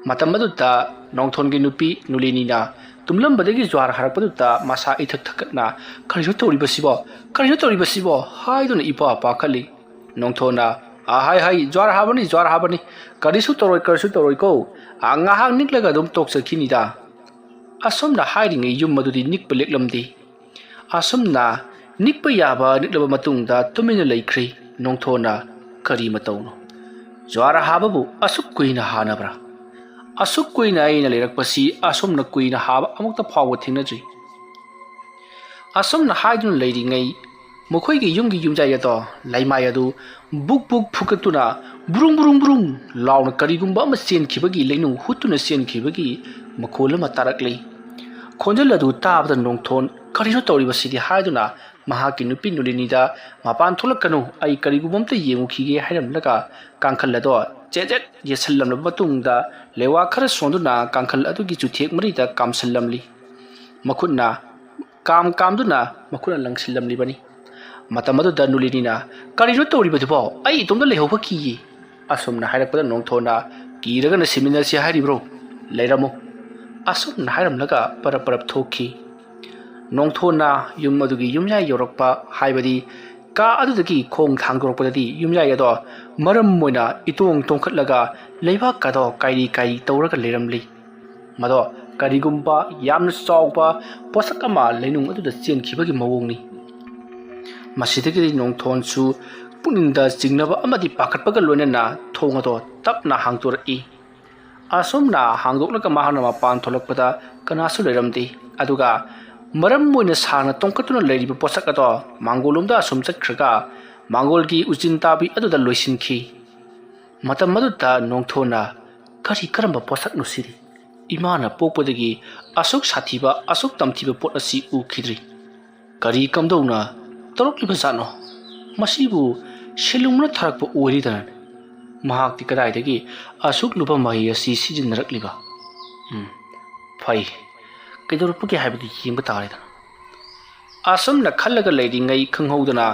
ꯃꯇꯝ ꯑꯗꯨꯗ ꯅꯣꯡꯊꯣꯟꯒꯤ ꯅꯨꯄꯤ ꯅꯨꯂꯤꯅꯤꯅ ꯇꯨꯝꯂꯝꯕꯗꯒꯤ ꯖ꯭ꯋꯥꯔ ꯍꯥꯔꯛꯄꯗꯨꯗ ꯃꯁꯥ ꯏꯊꯛ ꯊꯛꯀꯠꯅ, "ꯀꯔꯤꯅꯣ ꯇꯧꯔꯤꯕꯁꯤꯕꯣ? ꯀꯔꯤꯅꯣ ꯇꯧꯔꯤꯕꯁꯤꯕꯣ?" ꯍꯥꯏꯗꯨꯅ ꯏꯄꯥ ꯄꯥꯈꯠꯂꯤ꯫ ꯅꯣꯡꯊꯣꯟꯅ, "ꯑꯍꯥꯏ ꯍꯥꯏ, ꯖ꯭ꯋꯥꯔ ꯍꯥꯕꯅꯤ, ꯖ꯭ꯋꯥꯔ ꯍꯥꯕꯅꯤ꯫ ꯀꯔꯤꯁꯨ ꯇꯧꯔꯣꯏ, ꯀꯔꯤꯁꯨ ꯇꯧꯔꯣꯏꯀꯣ꯫ ꯑ, ꯉꯥꯏꯍꯥꯛ ꯅꯤꯛꯂꯒ ꯑꯗꯨꯝ ꯇꯣꯛꯆꯈꯤꯅꯤꯗ"꯫ ꯑꯁꯨꯝꯅ ꯍꯥꯏꯔꯤꯉꯩ ꯌꯨꯝ ꯑꯗꯨꯗꯤ ꯅꯤꯛꯄ ꯂꯦꯛꯂꯝꯗꯦ꯫ ꯑꯁꯨꯝꯅ ꯅꯤꯛꯄ ꯌꯥꯕ ꯅꯤꯛꯂꯕ ꯃꯇꯨꯡꯗ ꯇꯨꯃꯤꯟꯅ ꯂꯩꯈ꯭ꯔꯦ꯫ ꯅꯣꯡꯊꯣꯟꯅ, "ꯀꯔꯤ ꯃꯇꯧꯅꯣ? ꯖ꯭ꯋꯥꯔ ꯍꯥꯕꯕꯨ ꯑꯁꯨꯛ ꯀꯨꯏꯅ ꯍꯥꯅꯕ꯭ꯔꯥ? ꯑꯁꯨꯛ ꯀꯨꯏꯅ ꯑꯩꯅ ꯂꯩꯔꯛꯄꯁꯤ ꯑꯁꯨꯝꯅ ꯀꯨꯏꯅ ꯍꯥꯕ ꯑꯃꯨꯛꯇ ꯐꯥꯎꯕ ꯊꯦꯡꯅꯗ꯭ꯔꯤ"꯫ ꯑꯁꯨꯝꯅ ꯍꯥꯏꯗꯨꯅ ꯂꯩꯔꯤꯉꯩ ꯃꯈꯣꯏꯒꯤ ꯌꯨꯝꯒꯤ ꯌꯨꯝꯖꯥꯏ ꯑꯗꯣ ꯂꯩꯃꯥꯏ ꯑꯗꯨ ꯕꯨꯛ ꯕꯨꯛ ꯐꯨꯒꯠꯇꯨꯅ ꯕ꯭ꯔꯨꯡ ꯕ꯭ꯔꯨꯡ ꯕ꯭ꯔꯨꯡ ꯂꯥꯎꯅ ꯀꯔꯤꯒꯨꯝꯕ ꯑꯃ ꯆꯦꯟꯈꯤꯕꯒꯤ, ꯂꯩꯅꯨꯡ ꯍꯨꯠꯇꯨꯅ ꯆꯦꯟꯈꯤꯕꯒꯤ ꯃꯈꯣꯜ ꯑꯃ ꯇꯥꯔꯛꯂꯤ꯫ ꯈꯣꯟꯖꯦꯜ ꯑꯗꯨ ꯇꯥꯕꯗ ꯅꯣꯡꯊꯣꯟ "ꯀꯔꯤꯅꯣ ꯇꯧꯔꯤꯕꯁꯤꯗꯤ?" ꯍꯥꯏꯗꯨꯅ ꯃꯍꯥꯛꯀꯤ ꯅꯨꯄꯤ ꯅꯨꯂꯤꯅꯤꯗ "ꯃꯄꯥꯟ ꯊꯣꯛꯂꯛꯀꯅꯨ, ꯑꯩ ꯀꯔꯤꯒꯨꯝꯕ ꯑꯝꯇ ꯌꯦꯡꯉꯨꯈꯤꯒꯦ" ꯍꯥꯏꯔꯝꯂꯒ ꯀꯥꯡꯈꯜ ꯑꯗꯣ ꯆꯦꯠ ꯆꯦꯠ ꯌꯦꯠꯁꯜꯂꯝꯂꯕ ꯃꯇꯨꯡꯗ ꯂꯩꯋꯥ ꯈꯔ ꯁꯣꯟꯗꯨꯅ ꯀꯥꯡꯈꯜ ꯑꯗꯨꯒꯤ ꯆꯨꯊꯦꯛ ꯃꯔꯤꯗ ꯀꯥꯝꯁꯜꯂꯝꯂꯤ꯫ ꯃꯈꯨꯠꯅ ꯀꯥꯝ ꯀꯥꯝꯗꯨꯅ ꯃꯈꯨꯠꯅ ꯂꯪꯁꯤꯜꯂꯝꯂꯤꯕꯅꯤ꯫ ꯃꯇꯝ ꯑꯗꯨꯗ ꯅꯨꯂꯤꯅꯤꯅ "ꯀꯔꯤꯅꯣ ꯇꯧꯔꯤꯕꯗꯨꯕꯣ? ꯑꯩ ꯏꯇꯣꯝꯇ ꯂꯩꯍꯧꯕ ꯀꯤꯌꯦ" ꯑꯁꯨꯝꯅ ꯍꯥꯏꯔꯛꯄꯗ ꯅꯣꯡꯊꯣꯟꯅ "ꯀꯤꯔꯒꯅ ꯁꯤꯃꯤꯟꯅꯁꯤ ꯍꯥꯏꯔꯤꯕ꯭ꯔꯣ? ꯂꯩꯔꯝꯃꯨ" ꯑꯁꯨꯝꯅ ꯍꯥꯏꯔꯝꯂꯒ ꯄꯔꯞ ꯄꯔꯞ ꯊꯣꯛꯈꯤ꯫ ꯅꯣꯡꯊꯣꯟꯅ ꯌꯨꯝ ꯑꯗꯨꯒꯤ ꯌꯨꯝꯌꯥꯏ ꯌꯧꯔꯛꯄ, ꯍꯥꯏꯕꯗꯤ ꯀꯥ ꯑꯗꯨꯗꯒꯤ ꯈꯣꯡ ꯊꯥꯡꯗꯣꯔꯛꯄꯗꯗꯤ ꯌꯨꯝꯌꯥꯏ ꯑꯗꯣ ꯃꯔꯝ ꯑꯣꯏꯅ ꯏꯇꯣꯡ ꯇꯣꯡꯈꯠꯂꯒ ꯂꯩꯕꯥꯛ ꯑꯗꯣ ꯀꯥꯏꯔꯤ ꯀꯥꯏꯔꯤ ꯇꯧꯔꯒ ꯂꯩꯔꯝꯂꯤ꯫ ꯃꯗꯣ ꯀꯔꯤꯒꯨꯝꯕ ꯌꯥꯝꯅ ꯆꯥꯎꯕ ꯄꯣꯠꯁꯛ ꯑꯃ ꯂꯩꯅꯨꯡ ꯑꯗꯨꯗ ꯆꯦꯟꯈꯤꯕꯒꯤ ꯃꯑꯣꯡꯅꯤ꯫ ꯃꯁꯤꯗꯒꯤꯗꯤ ꯅꯣꯡꯊꯣꯟꯁꯨ ꯄꯨꯛꯅꯤꯡꯗ ꯆꯤꯡꯅꯕ ꯑꯃꯗꯤ ꯄꯥꯈꯠꯄꯒ ꯂꯣꯏꯅꯅ ꯊꯣꯡ ꯑꯗꯣ ꯇꯞꯅ ꯍꯥꯡꯗꯣꯔꯛꯏ꯫ ꯑꯁꯨꯝꯅ ꯍꯥꯡꯗꯣꯛꯂꯒ ꯃꯍꯥꯛꯅ ꯃꯄꯥꯟ ꯊꯣꯛꯂꯛꯄꯗ ꯀꯅꯥꯁꯨ ꯂꯩꯔꯝꯗꯦ꯫ ꯑꯗꯨꯒ ꯃꯔꯝ ꯑꯣꯏꯅ ꯁꯥꯡꯅ ꯇꯣꯡꯈꯠꯇꯨꯅ ꯂꯩꯔꯤꯕ ꯄꯣꯠꯁꯛ ꯑꯗꯣ ꯃꯥꯡꯒꯣꯜꯂꯣꯝꯗ ꯑꯁꯨꯝ ꯆꯠꯈ꯭ꯔꯒ ꯃꯥꯡꯒꯣꯜꯒꯤ ꯎꯆꯤꯟ ꯇꯥꯕꯤ ꯑꯗꯨꯗ ꯂꯣꯏꯁꯤꯟꯈꯤ꯫ ꯃꯇꯝ ꯑꯗꯨꯗ ꯅꯣꯡꯊꯣꯟꯅ "ꯀꯔꯤ ꯀꯔꯝꯕ ꯄꯣꯠꯁꯛꯅꯣ ꯁꯤꯗꯤ? ꯏꯃꯥꯅ ꯄꯣꯛꯄꯗꯒꯤ ꯑꯁꯨꯛ ꯁꯥꯊꯤꯕ, ꯑꯁꯨꯛ ꯇꯝꯊꯤꯕ ꯄꯣꯠ ꯑꯁꯤ ꯎꯈꯤꯗ꯭ꯔꯤ꯫ ꯀꯔꯤ ꯀꯝꯗꯧꯅ ꯇꯧꯔꯛꯂꯤꯕ ꯖꯥꯠꯅꯣ? ꯃꯁꯤꯕꯨ ꯁꯤꯂꯨꯡꯅ ꯊꯥꯔꯛꯄ ꯑꯣꯏꯔꯤꯗꯅ? ꯃꯍꯥꯛꯇꯤ ꯀꯗꯥꯏꯗꯒꯤ ꯑꯁꯨꯛ ꯂꯨꯕ ꯃꯍꯩ ꯑꯁꯤ ꯁꯤꯖꯤꯟꯅꯔꯛꯂꯤꯕ? ꯎꯝ, ꯐꯩ, ꯀꯩꯗꯧꯔꯛꯄꯒꯦ ꯍꯥꯏꯕꯗꯨ ꯌꯦꯡꯕ ꯇꯥꯔꯦꯗꯅ"꯫ ꯑꯁꯨꯝꯅ ꯈꯜꯂꯒ ꯂꯩꯔꯤꯉꯩ ꯈꯪꯍꯧꯗꯅ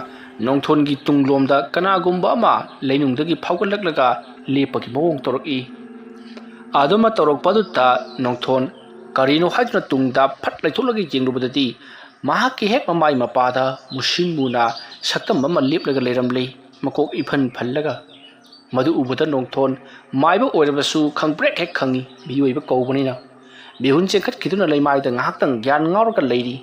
ꯅꯣꯡꯊꯣꯟꯒꯤ ꯇꯨꯡꯂꯣꯝꯗ ꯀꯅꯥꯒꯨꯝꯕ ꯑꯃ ꯂꯩꯅꯨꯡꯗꯒꯤ ꯐꯥꯎꯒꯠꯂꯛꯂꯒ ꯂꯦꯞꯄꯒꯤ ꯃꯑꯣꯡ ꯇꯧꯔꯛꯏ꯫ ꯑꯗꯨꯃ ꯇꯧꯔꯛꯄ ꯑꯗꯨꯗ ꯅꯣꯡꯊꯣꯟ ꯀꯔꯤꯅꯣ ꯍꯥꯏꯗꯨꯅ ꯇꯨꯡꯗ ꯐꯠ ꯂꯩꯊꯣꯛꯂꯒ ꯌꯦꯡꯂꯨꯕꯗꯗꯤ ꯃꯍꯥꯛꯀꯤ ꯍꯦꯛ ꯃꯃꯥꯏ ꯃꯄꯥꯗ ꯃꯨꯁꯤꯟ ꯃꯨꯅ ꯁꯛꯇꯝ ꯑꯃ ꯂꯦꯞꯂꯒ ꯂꯩꯔꯝꯂꯤ, ꯃꯀꯣꯛ ꯏꯐꯟ ꯐꯜꯂꯒ꯫ ꯃꯗꯨ ꯎꯕꯗ ꯅꯣꯡꯊꯣꯟ ꯃꯥꯏꯕ ꯑꯣꯏꯔꯕꯁꯨ ꯈꯪꯄ꯭ꯔꯦꯛ ꯍꯦꯛ ꯈꯪꯏ, ꯃꯤꯑꯣꯏꯕ ꯀꯧꯕꯅꯤꯅ꯫ ꯃꯤꯍꯨꯟ ꯆꯦꯟꯈꯠꯈꯤꯗꯨꯅ ꯂꯩꯃꯥꯏꯗ ꯉꯥꯏꯍꯥꯛꯇꯪ ꯒ꯭ꯌꯥꯟ ꯉꯥꯎꯔꯒ ꯂꯩꯔꯤ꯫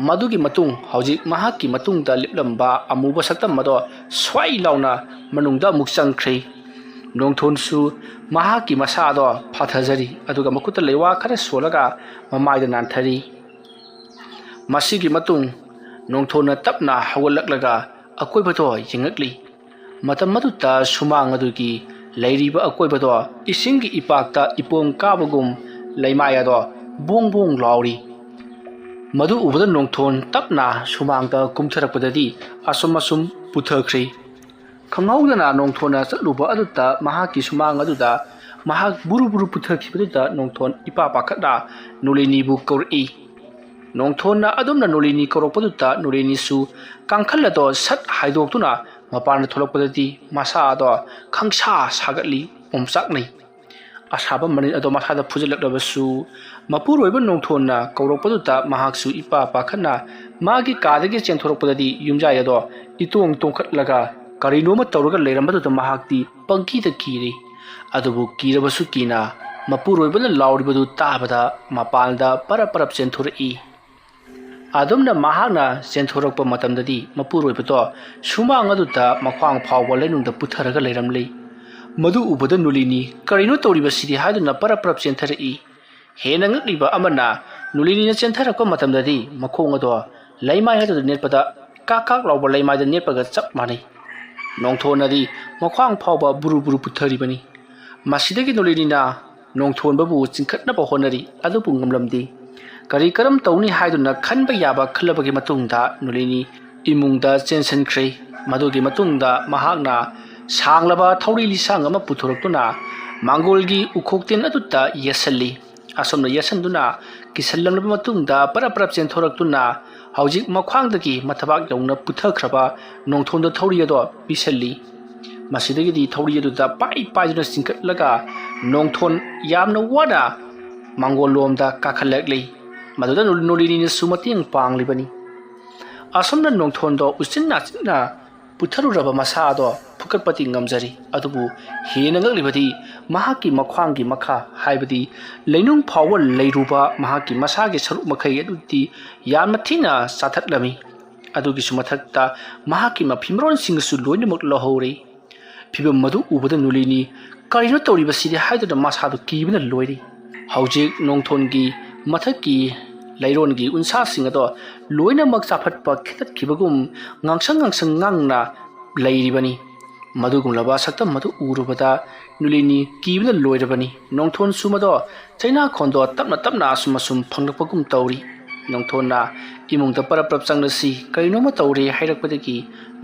ꯃꯗꯨꯒꯤ ꯃꯇꯨꯡ ꯍꯧꯖꯤꯛ ꯃꯍꯥꯛꯀꯤ ꯃꯇꯨꯡꯗ ꯂꯦꯞꯂꯝꯕ ꯑꯃꯨꯕ ꯁꯛꯇꯝ ꯑꯗꯣ ꯁ꯭ꯋꯥꯏ ꯂꯥꯎꯅ ꯃꯅꯨꯡꯗ ꯑꯃꯨꯛ ꯆꯪꯈ꯭ꯔꯦ꯫ ꯅꯣꯡꯊꯣꯟꯁꯨ ꯃꯍꯥꯛꯀꯤ ꯃꯁꯥꯗꯣ ꯐꯥꯊꯖꯔꯤ, ꯑꯗꯨꯒ ꯃꯈꯨꯠꯇ ꯂꯩꯋꯥ ꯈꯔ ꯁꯣꯜꯂꯒ ꯃꯃꯥꯏꯗ ꯅꯥꯟꯊꯔꯤ꯫ ꯃꯁꯤꯒꯤ ꯃꯇꯨꯡ ꯅꯣꯡꯊꯣꯟꯅ ꯇꯞꯅ ꯍꯧꯒꯠꯂꯛꯂꯒ ꯑꯀꯣꯏꯕꯗꯣ ꯌꯦꯡꯉꯛꯂꯤ꯫ ꯃꯇꯝ ꯑꯗꯨꯗ ꯁꯨꯃꯥꯡ ꯑꯗꯨꯒꯤ ꯂꯩꯔꯤꯕ ꯑꯀꯣꯏꯕꯗꯣ ꯏꯁꯤꯡꯒꯤ ꯏꯄꯥꯛꯇ ꯏꯄꯣꯝ ꯀꯥꯕꯒꯨꯝ ꯂꯩꯃꯥꯏ ꯑꯗꯣ ꯕꯣꯡ ꯕꯣꯡ ꯂꯥꯎꯔꯤ꯫ ꯃꯗꯨ ꯎꯕꯗ ꯅꯣꯡꯊꯣꯟ ꯇꯞꯅ ꯁꯨꯃꯥꯡꯗ ꯀꯨꯝꯊꯔꯛꯄꯗꯗꯤ ꯑꯁꯨꯝ ꯑꯁꯨꯝ ꯄꯨꯊꯈ꯭ꯔꯦ꯫ ꯈꯪꯍꯧꯗꯅ ꯅꯣꯡꯊꯣꯟꯅ ꯆꯠꯂꯨꯕ ꯑꯗꯨꯗ ꯃꯍꯥꯛꯀꯤ ꯁꯨꯃꯥꯡ ꯑꯗꯨꯗ ꯃꯍꯥꯛ ꯕꯨꯔꯨ ꯕꯨꯔꯨ ꯄꯨꯊꯈꯤꯕꯗꯨꯗ ꯅꯣꯡꯊꯣꯟ ꯏꯄꯥ ꯄꯥꯈꯠꯅ ꯅꯣꯂꯤꯅꯤꯕꯨ ꯀꯧꯔꯛꯏ꯫ ꯅꯣꯡꯊꯣꯟꯅ ꯑꯗꯨꯝꯅ ꯅꯣꯂꯤꯅꯤ ꯀꯧꯔꯛꯄꯗꯨꯗ ꯅꯣꯂꯤꯅꯤꯁꯨ ꯀꯥꯡꯈꯜ ꯑꯗꯣ ꯁꯠ ꯍꯥꯏꯗꯣꯛꯇꯨꯅ ꯃꯄꯥꯟꯗ ꯊꯣꯛꯂꯛꯄꯗꯗꯤ ꯃꯁꯥ ꯑꯗꯣ ꯈꯪꯁꯥ ꯁꯥꯒꯠꯂꯤ, ꯑꯣꯝꯆꯥꯛꯅꯩ꯫ ꯑꯁꯥꯕ ꯃꯅꯤꯜ ꯑꯗꯣ ꯃꯁꯥꯗ ꯐꯨꯖꯤꯜꯂꯛꯂꯕꯁꯨ, ꯃꯄꯨꯔꯣꯏꯕ ꯅꯣꯡꯊꯣꯟꯅ ꯀꯧꯔꯛꯄꯗꯨꯗ ꯃꯍꯥꯛꯁꯨ ꯏꯄꯥ ꯄꯥꯈꯠꯅ ꯃꯥꯒꯤ ꯀꯥꯗꯒꯤ ꯆꯦꯟꯊꯣꯔꯛꯄꯗꯗꯤ ꯌꯨꯝꯖꯥꯏ ꯑꯗꯣ ꯏꯇꯣꯡ ꯇꯣꯡꯈꯠꯂꯒ ꯀꯔꯤꯅꯣꯃ ꯇꯧꯔꯒ ꯂꯩꯔꯝꯕꯗꯨꯗ ꯃꯍꯥꯛꯇꯤ ꯄꯪꯀꯤꯗ ꯀꯤꯔꯤ꯫ ꯑꯗꯨꯕꯨ ꯀꯤꯔꯕꯁꯨ ꯀꯤꯅ ꯃꯄꯨꯔꯣꯏꯕꯅ ꯂꯥꯎꯔꯤꯕꯗꯨ ꯇꯥꯕꯗ ꯃꯄꯥꯟꯗ ꯄꯔꯞ ꯄꯔꯞ ꯆꯦꯟꯊꯣꯔꯛꯏ꯫ ꯑꯗꯨꯝꯅ ꯃꯍꯥꯛꯅ ꯆꯦꯟꯊꯣꯔꯛꯄ ꯃꯇꯝꯗꯗꯤ ꯃꯄꯨꯔꯣꯏꯕꯗꯣ ꯁꯨꯃꯥꯡ ꯑꯗꯨꯗ ꯃꯈ꯭ꯋꯥꯡ ꯐꯥꯎꯕ ꯂꯩꯅꯨꯡꯗ ꯄꯨꯊꯔꯒ ꯂꯩꯔꯝꯂꯤ꯫ ꯃꯗꯨ ꯎꯕꯗ ꯅꯨꯂꯤꯅꯤ, "ꯀꯔꯤꯅꯣ ꯇꯧꯔꯤꯕꯁꯤꯗꯤ?" ꯍꯥꯏꯗꯨꯅ ꯄꯔꯞ ꯄꯔꯞ ꯆꯦꯟꯊꯔꯛꯏ꯫ ꯍꯦꯟꯅ ꯉꯛꯂꯤꯕ ꯑꯃꯅ, ꯅꯨꯂꯤꯅꯤꯅ ꯆꯦꯟꯊꯔꯛꯄ ꯃꯇꯝꯗꯗꯤ ꯃꯈꯣꯡ ꯑꯗꯣ ꯂꯩꯃꯥꯏ ꯑꯗꯨꯗ ꯅꯦꯠꯄꯗ ꯀꯥꯛ ꯀꯥꯛ ꯂꯥꯎꯕ ꯂꯩꯃꯥꯏꯗ ꯅꯦꯠꯄꯒ ꯆꯞ ꯃꯥꯟꯅꯩ꯫ ꯅꯣꯡꯊꯣꯟꯅꯗꯤ ꯃꯈ꯭ꯋꯥꯡ ꯐꯥꯎꯕ ꯕꯨꯔꯨ ꯕꯨꯔꯨ ꯄꯨꯊꯔꯤꯕꯅꯤ꯫ ꯃꯁꯤꯗꯒꯤ ꯅꯨꯂꯤꯅꯤꯅ ꯅꯣꯡꯊꯣꯟꯕꯕꯨ ꯆꯤꯡꯈꯠꯅꯕ ꯍꯣꯠꯅꯔꯤ, ꯑꯗꯨꯕꯨ ꯉꯝꯂꯝꯗꯦ꯫ ꯀꯔꯤ ꯀꯔꯝ ꯇꯧꯅꯤ ꯍꯥꯏꯗꯨꯅ ꯈꯟꯕ ꯌꯥꯕ ꯈꯜꯂꯕꯒꯤ ꯃꯇꯨꯡꯗ ꯅꯨꯂꯤꯅꯤ ꯏꯃꯨꯡꯗ ꯆꯦꯟꯁꯤꯟꯈ꯭ꯔꯦ꯫ ꯃꯗꯨꯒꯤ ꯃꯇꯨꯡꯗ ꯃꯍꯥꯛꯅ ꯁꯥꯡꯂꯕ ꯊꯧꯔꯤ ꯂꯤꯁꯥꯡ ꯑꯃ ꯄꯨꯊꯣꯔꯛꯇꯨꯅ ꯃꯥꯡꯒꯣꯜꯒꯤ ꯎꯈꯣꯛꯇꯦꯟ ꯑꯗꯨꯗ ꯌꯦꯠꯁꯜꯂꯤ꯫ ꯑꯁꯨꯝꯅ ꯌꯦꯠꯁꯟꯗꯨꯅ ꯀꯤꯁꯜꯂꯝꯂꯕ ꯃꯇꯨꯡꯗ ꯄꯔꯞ ꯄꯔꯞ ꯆꯦꯟꯊꯣꯔꯛꯇꯨꯅ ꯍꯧꯖꯤꯛ ꯃꯈ꯭ꯋꯥꯡꯗꯒꯤ ꯃꯊꯕꯥꯛ ꯌꯧꯅ ꯄꯨꯊꯈ꯭ꯔꯕ ꯅꯣꯡꯊꯣꯟꯗ ꯊꯧꯔꯤ ꯑꯗꯣ ꯄꯤꯁꯜꯂꯤ꯫ ꯃꯁꯤꯗꯒꯤꯗꯤ ꯊꯧꯔꯤ ꯑꯗꯨꯗ ꯄꯥꯏ ꯄꯥꯏꯗꯨꯅ ꯆꯤꯡꯈꯠꯂꯒ ꯅꯣꯡꯊꯣꯟ ꯌꯥꯝꯅ ꯋꯥꯅ ꯃꯥꯡꯒꯣꯜꯂꯣꯝꯗ ꯀꯥꯈꯠꯂꯛꯂꯤ꯫ ꯃꯗꯨꯗ ꯅꯨ-, ꯅꯨꯂꯤꯅꯤꯅꯁꯨ ꯃꯇꯦꯡ ꯄꯥꯡꯂꯤꯕꯅꯤ꯫ ꯑꯁꯨꯝꯅ ꯅꯣꯡꯊꯣꯟꯗꯣ ꯎꯆꯤꯟ ꯅꯥꯆꯤꯟꯅ ꯄꯨꯊꯔꯨꯔꯕ ꯃꯁꯥ ꯑꯗꯣ ꯐꯨꯀꯠꯄꯗꯤ ꯉꯝꯖꯔꯤ, ꯑꯗꯨꯕꯨ ꯍꯦꯟꯅ ꯉꯛꯂꯤꯕꯗꯤ ꯃꯍꯥꯛꯀꯤ ꯃꯈ꯭ꯋꯥꯡꯒꯤ ꯃꯈꯥ, ꯍꯥꯏꯕꯗꯤ ꯂꯩꯅꯨꯡ ꯐꯥꯎꯕ ꯂꯩꯔꯨꯕ ꯃꯍꯥꯛꯀꯤ ꯃꯁꯥꯒꯤ ꯁꯔꯨꯛ ꯃꯈꯩ ꯑꯗꯨꯗꯤ ꯌꯥꯝꯅ ꯊꯤꯅ ꯆꯥꯊꯠꯂꯝꯃꯤ꯫ ꯑꯗꯨꯒꯤꯁꯨ ꯃꯊꯛꯇ ꯃꯍꯥꯛꯀꯤ ꯃꯐꯤ ꯃꯔꯣꯟꯁꯤꯡꯁꯨ ꯂꯣꯏꯅꯃꯛ ꯂꯧꯍꯧꯔꯦ꯫ ꯐꯤꯚꯝ ꯑꯗꯨ ꯎꯕꯗ ꯅꯨꯂꯤꯅꯤ, "ꯀꯔꯤꯅꯣ ꯇꯧꯔꯤꯕꯁꯤꯗꯤ?" ꯍꯥꯏꯗꯨꯅ ꯃꯁꯥꯗꯨ ꯀꯤꯕꯅ ꯂꯣꯏꯔꯤ꯫ ꯍꯧꯖꯤꯛ ꯅꯣꯡꯊꯣꯟꯒꯤ ꯃꯊꯛꯀꯤ ꯂꯩꯔꯣꯟꯒꯤ ꯎꯟꯁꯥꯁꯤꯡ ꯑꯗꯣ ꯂꯣꯏꯅꯃꯛ ꯆꯥꯐꯠꯄ ꯈꯦꯠꯇꯠꯈꯤꯕꯒꯨꯝ ꯉꯥꯡꯁꯪ ꯉꯥꯡꯁꯪ ꯉꯥꯡꯅ ꯂꯩꯔꯤꯕꯅꯤ꯫ ꯃꯗꯨꯒꯨꯝꯂꯕ ꯁꯛꯇꯝ ꯑꯗꯨ ꯎꯔꯨꯕꯗ ꯅꯨꯂꯤꯅꯤ ꯀꯤꯕꯅ ꯂꯣꯏꯔꯕꯅꯤ꯫ ꯅꯣꯡꯊꯣꯟꯁꯨ ꯃꯗꯣ ꯆꯩꯅꯥꯈꯣꯟꯗꯣ ꯇꯞꯅ ꯇꯞꯅ ꯑꯁꯨꯝ ꯑꯁꯨꯝ ꯐꯪꯂꯛꯄꯒꯨꯝ ꯇꯧꯔꯤ꯫ ꯅꯣꯡꯊꯣꯟꯅ ꯏꯃꯨꯡꯗ ꯄꯔꯞ ꯄꯔꯞ ꯆꯪꯂꯁꯤ, ꯀꯔꯤꯅꯣꯃ ꯇꯧꯔꯦ ꯍꯥꯏꯔꯛꯄꯗꯒꯤ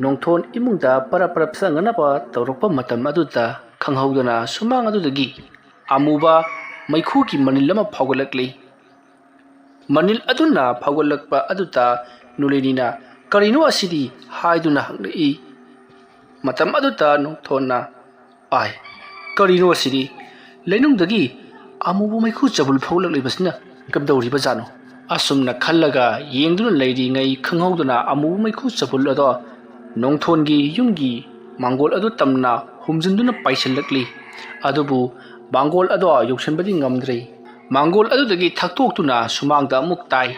ꯅꯣꯡꯊꯣꯟ ꯏꯃꯨꯡꯗ ꯄꯔꯞ ꯄꯔꯞ ꯆꯪꯅꯅꯕ ꯇꯧꯔꯛꯄ ꯃꯇꯝ ꯑꯗꯨꯗ ꯈꯪꯍꯧꯗꯅ ꯁꯨꯃꯥꯡ ꯑꯗꯨꯗꯒꯤ ꯑꯃꯨꯕ ꯃꯩꯈꯨꯒꯤ ꯃꯅꯤꯜ ꯑꯃ ꯐꯥꯎꯒꯠꯂꯛꯂꯤ꯫ ꯃꯅꯤꯜ ꯑꯗꯨꯅ ꯐꯥꯎꯒꯠꯂꯛꯄ ꯑꯗꯨꯗ ꯅꯨꯂꯤꯅꯤꯅ "ꯀꯔꯤꯅꯣ ꯑꯁꯤꯗꯤ?" ꯍꯥꯏꯗꯨꯅ ꯍꯪꯂꯛꯏ꯫ ꯃꯇꯝ ꯑꯗꯨꯗ ꯅꯣꯡꯊꯣꯟꯅ, "ꯑꯥꯏ, ꯀꯔꯤꯅꯣ ꯑꯁꯤꯗꯤ? ꯂꯩꯅꯨꯡꯗꯒꯤ ꯑꯃꯨꯕ ꯃꯩꯈꯨ ꯆꯕꯨꯜ ꯐꯥꯎꯒꯠꯂꯛꯂꯤꯕꯁꯤꯅ ꯀꯝꯗꯧꯔꯤꯕꯖꯥꯠꯅꯣ?" ꯑꯁꯨꯝꯅ ꯈꯜꯂꯒ ꯌꯦꯡꯗꯨꯅ ꯂꯩꯔꯤꯉꯩ ꯈꯪꯍꯧꯗꯅ ꯑꯃꯨꯕ ꯃꯩꯈꯨ ꯆꯕꯨꯜ ꯑꯗꯣ ꯅꯣꯡꯊꯣꯟꯒꯤ ꯌꯨꯝꯒꯤ ꯃꯥꯡꯒꯣꯜ ꯑꯗꯨ ꯇꯝꯅ ꯍꯨꯝꯖꯤꯟꯗꯨꯅ ꯄꯥꯏꯁꯤꯜꯂꯛꯂꯤ꯫ ꯑꯗꯨꯕꯨ ꯃꯥꯡꯒꯣꯜ ꯑꯗꯣ ꯌꯧꯁꯤꯟꯕꯗꯤ ꯉꯝꯗ꯭ꯔꯦ꯫ ꯃꯥꯡꯒꯣꯜ ꯑꯗꯨꯗꯒꯤ ꯊꯛꯇꯣꯛꯇꯨꯅ ꯁꯨꯃꯥꯡꯗ ꯑꯃꯨꯛ ꯇꯥꯏ꯫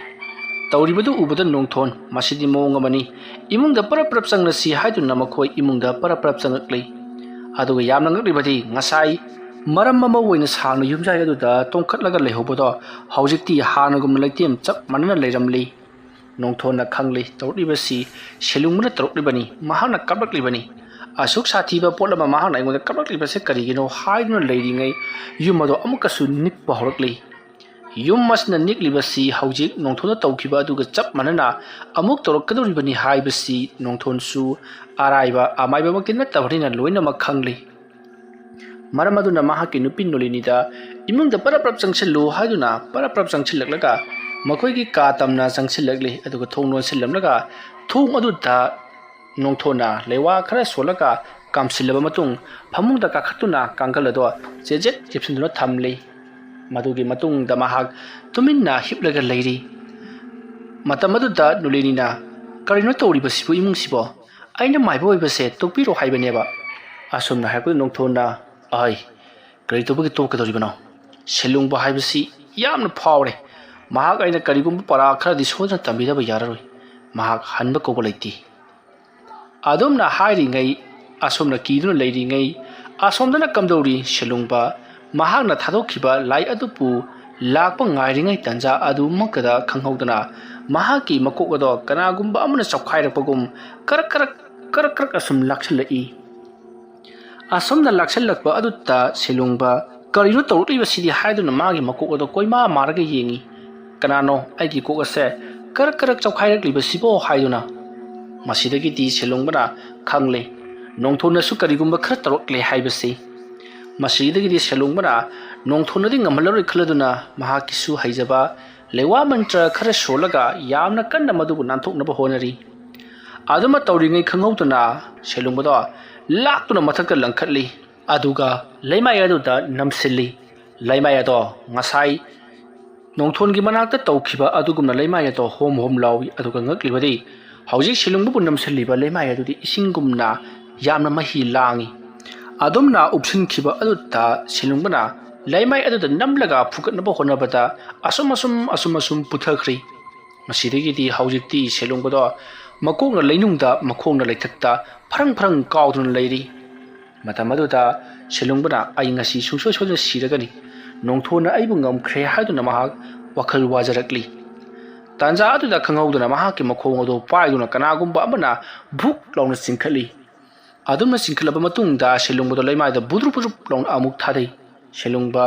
ꯇꯧꯔꯤꯕꯗꯨ ꯎꯕꯗ ꯅꯣꯡꯊꯣꯟ, "ꯃꯁꯤꯗꯤ ꯃꯑꯣꯡ ꯑꯃꯅꯤ꯫ ꯏꯃꯨꯡꯗ ꯄꯔꯞ ꯄꯔꯞ ꯆꯪꯂꯁꯤ" ꯍꯥꯏꯗꯨꯅ ꯃꯈꯣꯏ ꯏꯃꯨꯡꯗ ꯄꯔꯞ ꯄꯔꯞ ꯆꯪꯂꯛꯂꯤ꯫ ꯑꯗꯨꯒ ꯌꯥꯝꯅ ꯉꯛꯂꯤꯕꯗꯤ ꯉꯁꯥꯏ ꯃꯔꯝ ꯑꯃ ꯑꯣꯏꯅ ꯁꯥꯡꯅ ꯌꯨꯝꯖꯥꯏ ꯑꯗꯨꯗ ꯇꯣꯡꯈꯠꯂꯒ ꯂꯩꯍꯧꯕꯗꯣ ꯍꯧꯖꯤꯛꯇꯤ ꯍꯥꯟꯅꯒꯨꯝꯅ ꯂꯩꯇꯦꯝ ꯆꯞ ꯃꯥꯟꯅꯅ ꯂꯩꯔꯝꯂꯤ꯫ ꯅꯣꯡꯊꯣꯟꯅ ꯈꯪꯂꯤ ꯇꯧꯔꯛꯂꯤꯕꯁꯤ ꯁꯦꯂꯨꯡꯕꯅ ꯇꯧꯔꯛꯂꯤꯕꯅꯤ꯫ ꯃꯍꯥꯛꯅ ꯀꯞꯂꯛꯂꯤꯕꯅꯤ꯫ "ꯑꯁꯨꯛ ꯁꯥꯊꯤꯕ ꯄꯣꯠ ꯑꯃ ꯃꯍꯥꯛꯅ ꯑꯩꯉꯣꯟꯗ ꯀꯞꯂꯛꯂꯤꯕꯁꯤ ꯀꯔꯤꯒꯤꯅꯣ?" ꯍꯥꯏꯗꯨꯅ ꯂꯩꯔꯤꯉꯩ ꯌꯨꯝ ꯑꯗꯣ ꯑꯃꯨꯛꯀꯁꯨ ꯅꯤꯛꯄ ꯍꯧꯔꯛꯂꯤ꯫ ꯌꯨꯝ ꯑꯁꯤꯅ ꯅꯤꯛꯂꯤꯕꯁꯤ ꯍꯧꯖꯤꯛ ꯅꯣꯡꯊꯣꯟꯗ ꯇꯧꯈꯤꯕ ꯑꯗꯨꯒ ꯆꯞ ꯃꯥꯟꯅꯅ ꯑꯃꯨꯛ ꯇꯧꯔꯛꯀꯗꯧꯔꯤꯕꯅꯤ ꯍꯥꯏꯕꯁꯤ ꯅꯣꯡꯊꯣꯟꯁꯨ ꯑꯔꯥꯏꯕ ꯑꯃꯥꯏꯕꯃꯛꯇꯤ ꯅꯠꯇꯕꯅꯤꯅ ꯂꯣꯏꯅꯃꯛ ꯈꯪꯂꯤ꯫ ꯃꯔꯝ ꯑꯗꯨꯅ ꯃꯍꯥꯛꯀꯤ ꯅꯨꯄꯤ ꯅꯣꯂꯤꯅꯤꯗ "ꯏꯃꯨꯡꯗ ꯄꯔꯞ ꯄꯔꯞ ꯆꯪꯁꯤꯜꯂꯨ" ꯍꯥꯏꯗꯨꯅ ꯄꯔꯞ ꯄꯔꯞ ꯆꯪꯁꯤꯜꯂꯛꯂꯒ ꯃꯈꯣꯏꯒꯤ ꯀꯥ ꯇꯝꯅ ꯆꯪꯁꯤꯜꯂꯛꯂꯤ꯫ ꯑꯗꯨꯒ ꯊꯣꯡ ꯂꯣꯟꯁꯤꯜꯂꯝꯂꯒ ꯊꯣꯡ ꯑꯗꯨꯗ ꯅꯣꯡꯊꯣꯟꯅ ꯂꯩꯋꯥ ꯈꯔ ꯁꯣꯜꯂꯒ ꯀꯥꯝꯁꯤꯜꯂꯕ ꯃꯇꯨꯡ ꯐꯃꯨꯡꯗ ꯀꯥꯈꯠꯇꯨꯅ ꯀꯥꯡꯒꯜ ꯑꯗꯣ ꯆꯦꯖꯦꯠ ꯌꯦꯞꯁꯤꯟꯗꯨꯅ ꯊꯝꯂꯤ꯫ ꯃꯗꯨꯒꯤ ꯃꯇꯨꯡꯗ ꯃꯍꯥꯛ ꯇꯨꯃꯤꯟꯅ ꯍꯤꯞꯂꯒ ꯂꯩꯔꯤ꯫ ꯃꯇꯝ ꯑꯗꯨꯗ ꯅꯨꯂꯤꯅꯤꯅ, "ꯀꯔꯤꯅꯣ ꯇꯧꯔꯤꯕꯁꯤꯕꯨ ꯏꯃꯨꯡꯁꯤꯕꯣ? ꯑꯩꯅ ꯃꯥꯏꯕ ꯑꯣꯏꯕꯁꯦ ꯇꯣꯛꯄꯤꯔꯣ ꯍꯥꯏꯕꯅꯦꯕ"꯫ ꯑꯁꯨꯝꯅ ꯍꯥꯏꯔꯛꯄꯗ ꯅꯣꯡꯊꯣꯟꯅ, "ꯑꯩ, ꯀꯔꯤ ꯇꯧꯕꯒꯤ ꯇꯣꯛꯀꯗꯧꯔꯤꯕꯅꯣ? ꯁꯦꯂꯨꯡꯕ ꯍꯥꯏꯕꯁꯤ ꯌꯥꯝꯅ ꯐꯥꯎꯔꯦ꯫ ꯃꯍꯥꯛ ꯑꯩꯅ ꯀꯔꯤꯒꯨꯝꯕ ꯄꯔꯥ ꯈꯔꯗꯤ ꯁꯣꯏꯗꯅ ꯇꯝꯕꯤꯗꯕ ꯌꯥꯔꯔꯣꯏ꯫ ꯃꯍꯥꯛ ꯍꯟꯕ ꯀꯧꯕ ꯂꯩꯇꯦ"꯫ ꯑꯗꯨꯝꯅ ꯍꯥꯏꯔꯤꯉꯩ, ꯑꯁꯣꯝꯅ ꯀꯤꯗꯨꯅ ꯂꯩꯔꯤꯉꯩ, ꯑꯁꯣꯝꯗꯅ ꯀꯝꯗꯧꯔꯤ? ꯁꯦꯂꯨꯡꯕ ꯃꯍꯥꯛꯅ ꯊꯥꯗꯣꯛꯈꯤꯕ ꯂꯥꯏ ꯑꯗꯨꯕꯨ ꯂꯥꯛꯄ ꯉꯥꯏꯔꯤꯉꯩ ꯇꯥꯟꯖꯥ ꯑꯗꯨꯃꯛꯇꯗ ꯈꯪꯍꯧꯗꯅ ꯃꯍꯥꯛꯀꯤ ꯃꯀꯣꯛ ꯑꯗꯣ ꯀꯅꯥꯒꯨꯝꯕ ꯑꯃꯅ ꯆꯞꯈꯥꯏꯔꯛꯄꯒꯨꯝ ꯀꯔꯛ ꯀꯔꯛ, ꯀꯔꯛ ꯀꯔꯛ ꯑꯁꯨꯝ ꯂꯥꯛꯁꯤꯜꯂꯛꯏ꯫ ꯑꯁꯨꯝꯅ ꯂꯥꯛꯁꯤꯜꯂꯛꯄ ꯑꯗꯨꯗ ꯁꯦꯂꯨꯡꯕ "ꯀꯔꯤꯅꯣ ꯇꯧꯔꯛꯂꯤꯕꯁꯤꯗꯤ?" ꯍꯥꯏꯗꯨꯅ ꯃꯥꯒꯤ ꯃꯀꯣꯛ ꯑꯗꯣ ꯀꯣꯏꯃꯥ ꯃꯥꯔꯒ ꯌꯦꯡꯏ꯫ "ꯀꯅꯥꯅꯣ ꯑꯩꯒꯤ ꯀꯣꯛ ꯑꯁꯦ ꯀꯔꯛ ꯀꯔꯛ ꯆꯥꯎꯈꯥꯏꯔꯛꯂꯤꯕꯁꯤꯕꯣ?" ꯍꯥꯏꯗꯨꯅ꯫ ꯃꯁꯤꯗꯒꯤꯗꯤ ꯁꯦꯂꯨꯡꯕꯅ ꯈꯪꯂꯦ, ꯅꯣꯡꯊꯣꯟꯅꯁꯨ ꯀꯔꯤꯒꯨꯝꯕ ꯈꯔ ꯇꯧꯔꯛꯂꯦ ꯍꯥꯏꯕꯁꯤ꯫ ꯃꯁꯤꯗꯒꯤꯗꯤ ꯁꯦꯂꯨꯡꯕꯅ ꯅꯣꯡꯊꯣꯟꯅꯗꯤ ꯉꯝꯍꯜꯂꯔꯣꯏ ꯈꯜꯂꯗꯨꯅ ꯃꯍꯥꯛꯀꯤꯁꯨ ꯍꯩꯖꯕ ꯂꯩꯋꯥ ꯃꯟꯇ꯭ꯔ ꯈꯔ ꯁꯣꯜꯂꯒ ꯌꯥꯝꯅ ꯀꯟꯅ ꯃꯗꯨꯕꯨ ꯅꯥꯟꯊꯣꯛꯅꯕ ꯍꯣꯠꯅꯔꯤ꯫ ꯑꯗꯨꯃ ꯇꯧꯔꯤꯉꯩ ꯈꯪꯍꯧꯗꯅ ꯁꯦꯂꯨꯡꯕꯗꯣ ꯂꯥꯛꯇꯨꯅ ꯃꯊꯛꯇ ꯂꯪꯈꯠꯂꯤ꯫ ꯑꯗꯨꯒ ꯂꯩꯃꯥꯏ ꯑꯗꯨꯗ ꯅꯝꯁꯤꯜꯂꯤ꯫ ꯂꯩꯃꯥꯏ ꯑꯗꯣ ꯉꯁꯥꯏ ꯅꯣꯡꯊꯣꯟꯒꯤ ꯃꯅꯥꯛꯇ ꯇꯧꯈꯤꯕ ꯑꯗꯨꯒꯨꯝꯅ ꯂꯩꯃꯥꯏ ꯑꯗꯣ ꯍꯣꯝ ꯍꯣꯝ ꯂꯥꯎꯏ꯫ ꯑꯗꯨꯒ ꯉꯛꯂꯤꯕꯗꯤ ꯍꯧꯖꯤꯛ ꯁꯦꯂꯨꯡꯕꯕꯨ ꯅꯝꯁꯤꯜꯂꯤꯕ ꯂꯩꯃꯥꯏ ꯑꯗꯨꯗꯤ ꯏꯁꯤꯡꯒꯨꯝꯅ ꯌꯥꯝꯅ ꯃꯍꯤ ꯂꯥꯡꯏ꯫ ꯑꯗꯨꯝꯅ ꯎꯞꯁꯤꯟꯈꯤꯕ ꯑꯗꯨꯗ ꯁꯦꯂꯨꯡꯕꯅ ꯂꯩꯃꯥꯏ ꯑꯗꯨꯗ ꯅꯝꯂꯒ ꯐꯨꯒꯠꯅꯕ ꯍꯣꯠꯅꯕꯗ ꯑꯁꯨꯝ ꯑꯁꯨꯝ, ꯑꯁꯨꯝ ꯑꯁꯨꯝ ꯄꯨꯊꯈ꯭ꯔꯤ꯫ ꯃꯁꯤꯗꯒꯤꯗꯤ ꯍꯧꯖꯤꯛꯇꯤ ꯁꯦꯂꯨꯡꯕꯗꯣ ꯃꯀꯣꯛꯅ ꯂꯩꯅꯨꯡꯗ, ꯃꯈꯣꯡꯅ ꯂꯩꯊꯛꯇ ꯐꯔꯪ ꯐꯔꯪ ꯀꯥꯎꯗꯨꯅ ꯂꯩꯔꯤ꯫ ꯃꯇꯝ ꯑꯗꯨꯗ ꯁꯦꯂꯨꯡꯕꯅ "ꯑꯩ ꯉꯁꯤ ꯁꯨꯡꯁꯣꯏ ꯁꯣꯏꯗꯅ ꯁꯤꯔꯒꯅꯤ, ꯅꯣꯡꯊꯣꯟꯅ ꯑꯩꯕꯨ ꯉꯝꯈ꯭ꯔꯦ" ꯍꯥꯏꯗꯨꯅ ꯃꯍꯥꯛ ꯋꯥꯈꯜ ꯋꯥꯖꯔꯛꯂꯤ꯫ ꯇꯥꯟꯖꯥ ꯑꯗꯨꯗ ꯈꯪꯍꯧꯗꯅ ꯃꯍꯥꯛꯀꯤ ꯃꯈꯣꯡ ꯑꯗꯨ ꯄꯥꯏꯗꯨꯅ ꯀꯅꯥꯒꯨꯝꯕ ꯑꯃꯅ ꯚꯨꯛ ꯂꯥꯎꯅ ꯆꯤꯡꯈꯠꯂꯤ꯫ ꯑꯗꯨꯝꯅ ꯆꯤꯡꯈꯠꯂꯕ ꯃꯇꯨꯡꯗ ꯁꯦꯂꯨꯡꯕꯗꯣ ꯂꯩꯃꯥꯏꯗ ꯕꯨꯗ꯭ꯔꯨꯞ ꯕꯨꯗ꯭ꯔꯨꯞ ꯂꯥꯎꯅ ꯑꯃꯨꯛ ꯊꯥꯗꯩ꯫ ꯁꯦꯂꯨꯡꯕ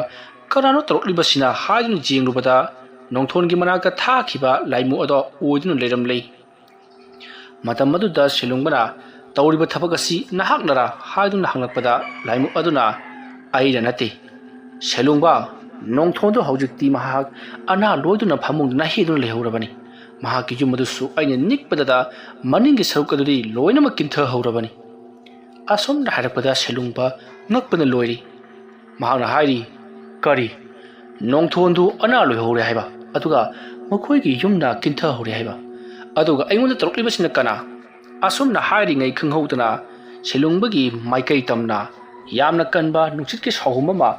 "ꯀꯅꯥꯅꯣ ꯇꯧꯔꯛꯂꯤꯕꯁꯤꯅ?" ꯍꯥꯏꯗꯨꯅ ꯌꯦꯡꯂꯨꯕꯗ ꯅꯣꯡꯊꯣꯟꯒꯤ ꯃꯅꯥꯛꯇ ꯊꯥꯈꯤꯕ ꯂꯥꯏꯃꯨ ꯑꯗꯣ ꯑꯣꯏꯗꯨꯅ ꯂꯩꯔꯝꯂꯦ꯫ ꯃꯇꯝ ꯑꯗꯨꯗ ꯁꯦꯂꯨꯡꯕꯅ "ꯇꯧꯔꯤꯕ ꯊꯕꯛ ꯑꯁꯤ ꯅꯍꯥꯛꯅꯔꯥ?" ꯍꯥꯏꯗꯨꯅ ꯍꯪꯂꯛꯄꯗ ꯂꯥꯏꯃꯨ ꯑꯗꯨꯅ "ꯑꯩꯅ ꯅꯠꯇꯦ ꯁꯦꯂꯨꯡꯕ, ꯅꯣꯡꯊꯣꯟꯗꯨ ꯍꯧꯖꯤꯛꯇꯤ ꯃꯍꯥꯛ ꯑꯅꯥ ꯂꯣꯏꯗꯨꯅ ꯐꯃꯨꯡꯗ ꯅꯥꯍꯦꯗꯨꯅ ꯂꯩꯍꯧꯔꯕꯅꯤ꯫ ꯃꯍꯥꯛꯀꯤ ꯌꯨꯝ ꯑꯗꯨꯁꯨ ꯑꯩꯅ ꯅꯤꯛꯄꯗꯗ ꯃꯅꯤꯡꯒꯤ ꯁꯔꯨꯛ ꯑꯗꯨꯗꯤ ꯂꯣꯏꯅꯃꯛ ꯀꯤꯟꯊꯍꯧꯔꯕꯅꯤ"꯫ ꯑꯁꯨꯝꯅ ꯍꯥꯏꯔꯛꯄꯗ ꯁꯦꯂꯨꯡꯕ ꯉꯛꯄꯅ ꯂꯣꯏꯔꯤ꯫ ꯃꯍꯥꯛꯅ ꯍꯥꯏꯔꯤ, "ꯀꯔꯤ? ꯅꯣꯡꯊꯣꯟꯗꯨ ꯑꯅꯥ ꯂꯣꯏꯍꯧꯔꯦ ꯍꯥꯏꯕ, ꯑꯗꯨꯒ ꯃꯈꯣꯏꯒꯤ ꯌꯨꯝꯅ ꯀꯤꯟꯊꯍꯧꯔꯦ ꯍꯥꯏꯕ, ꯑꯗꯨꯒ ꯑꯩꯉꯣꯟꯗ ꯇꯧꯔꯛꯂꯤꯕꯁꯤꯅ ꯀꯅꯥ?" ꯑꯁꯨꯝꯅ ꯍꯥꯏꯔꯤꯉꯩ ꯈꯪꯍꯧꯗꯅ ꯁꯦꯂꯨꯡꯕꯒꯤ ꯃꯥꯏꯀꯩ ꯇꯝꯅ ꯌꯥꯝꯅ ꯀꯟꯕ ꯅꯨꯡꯁꯤꯠꯀꯤ ꯁꯥꯎꯍꯨꯝ ꯑꯃ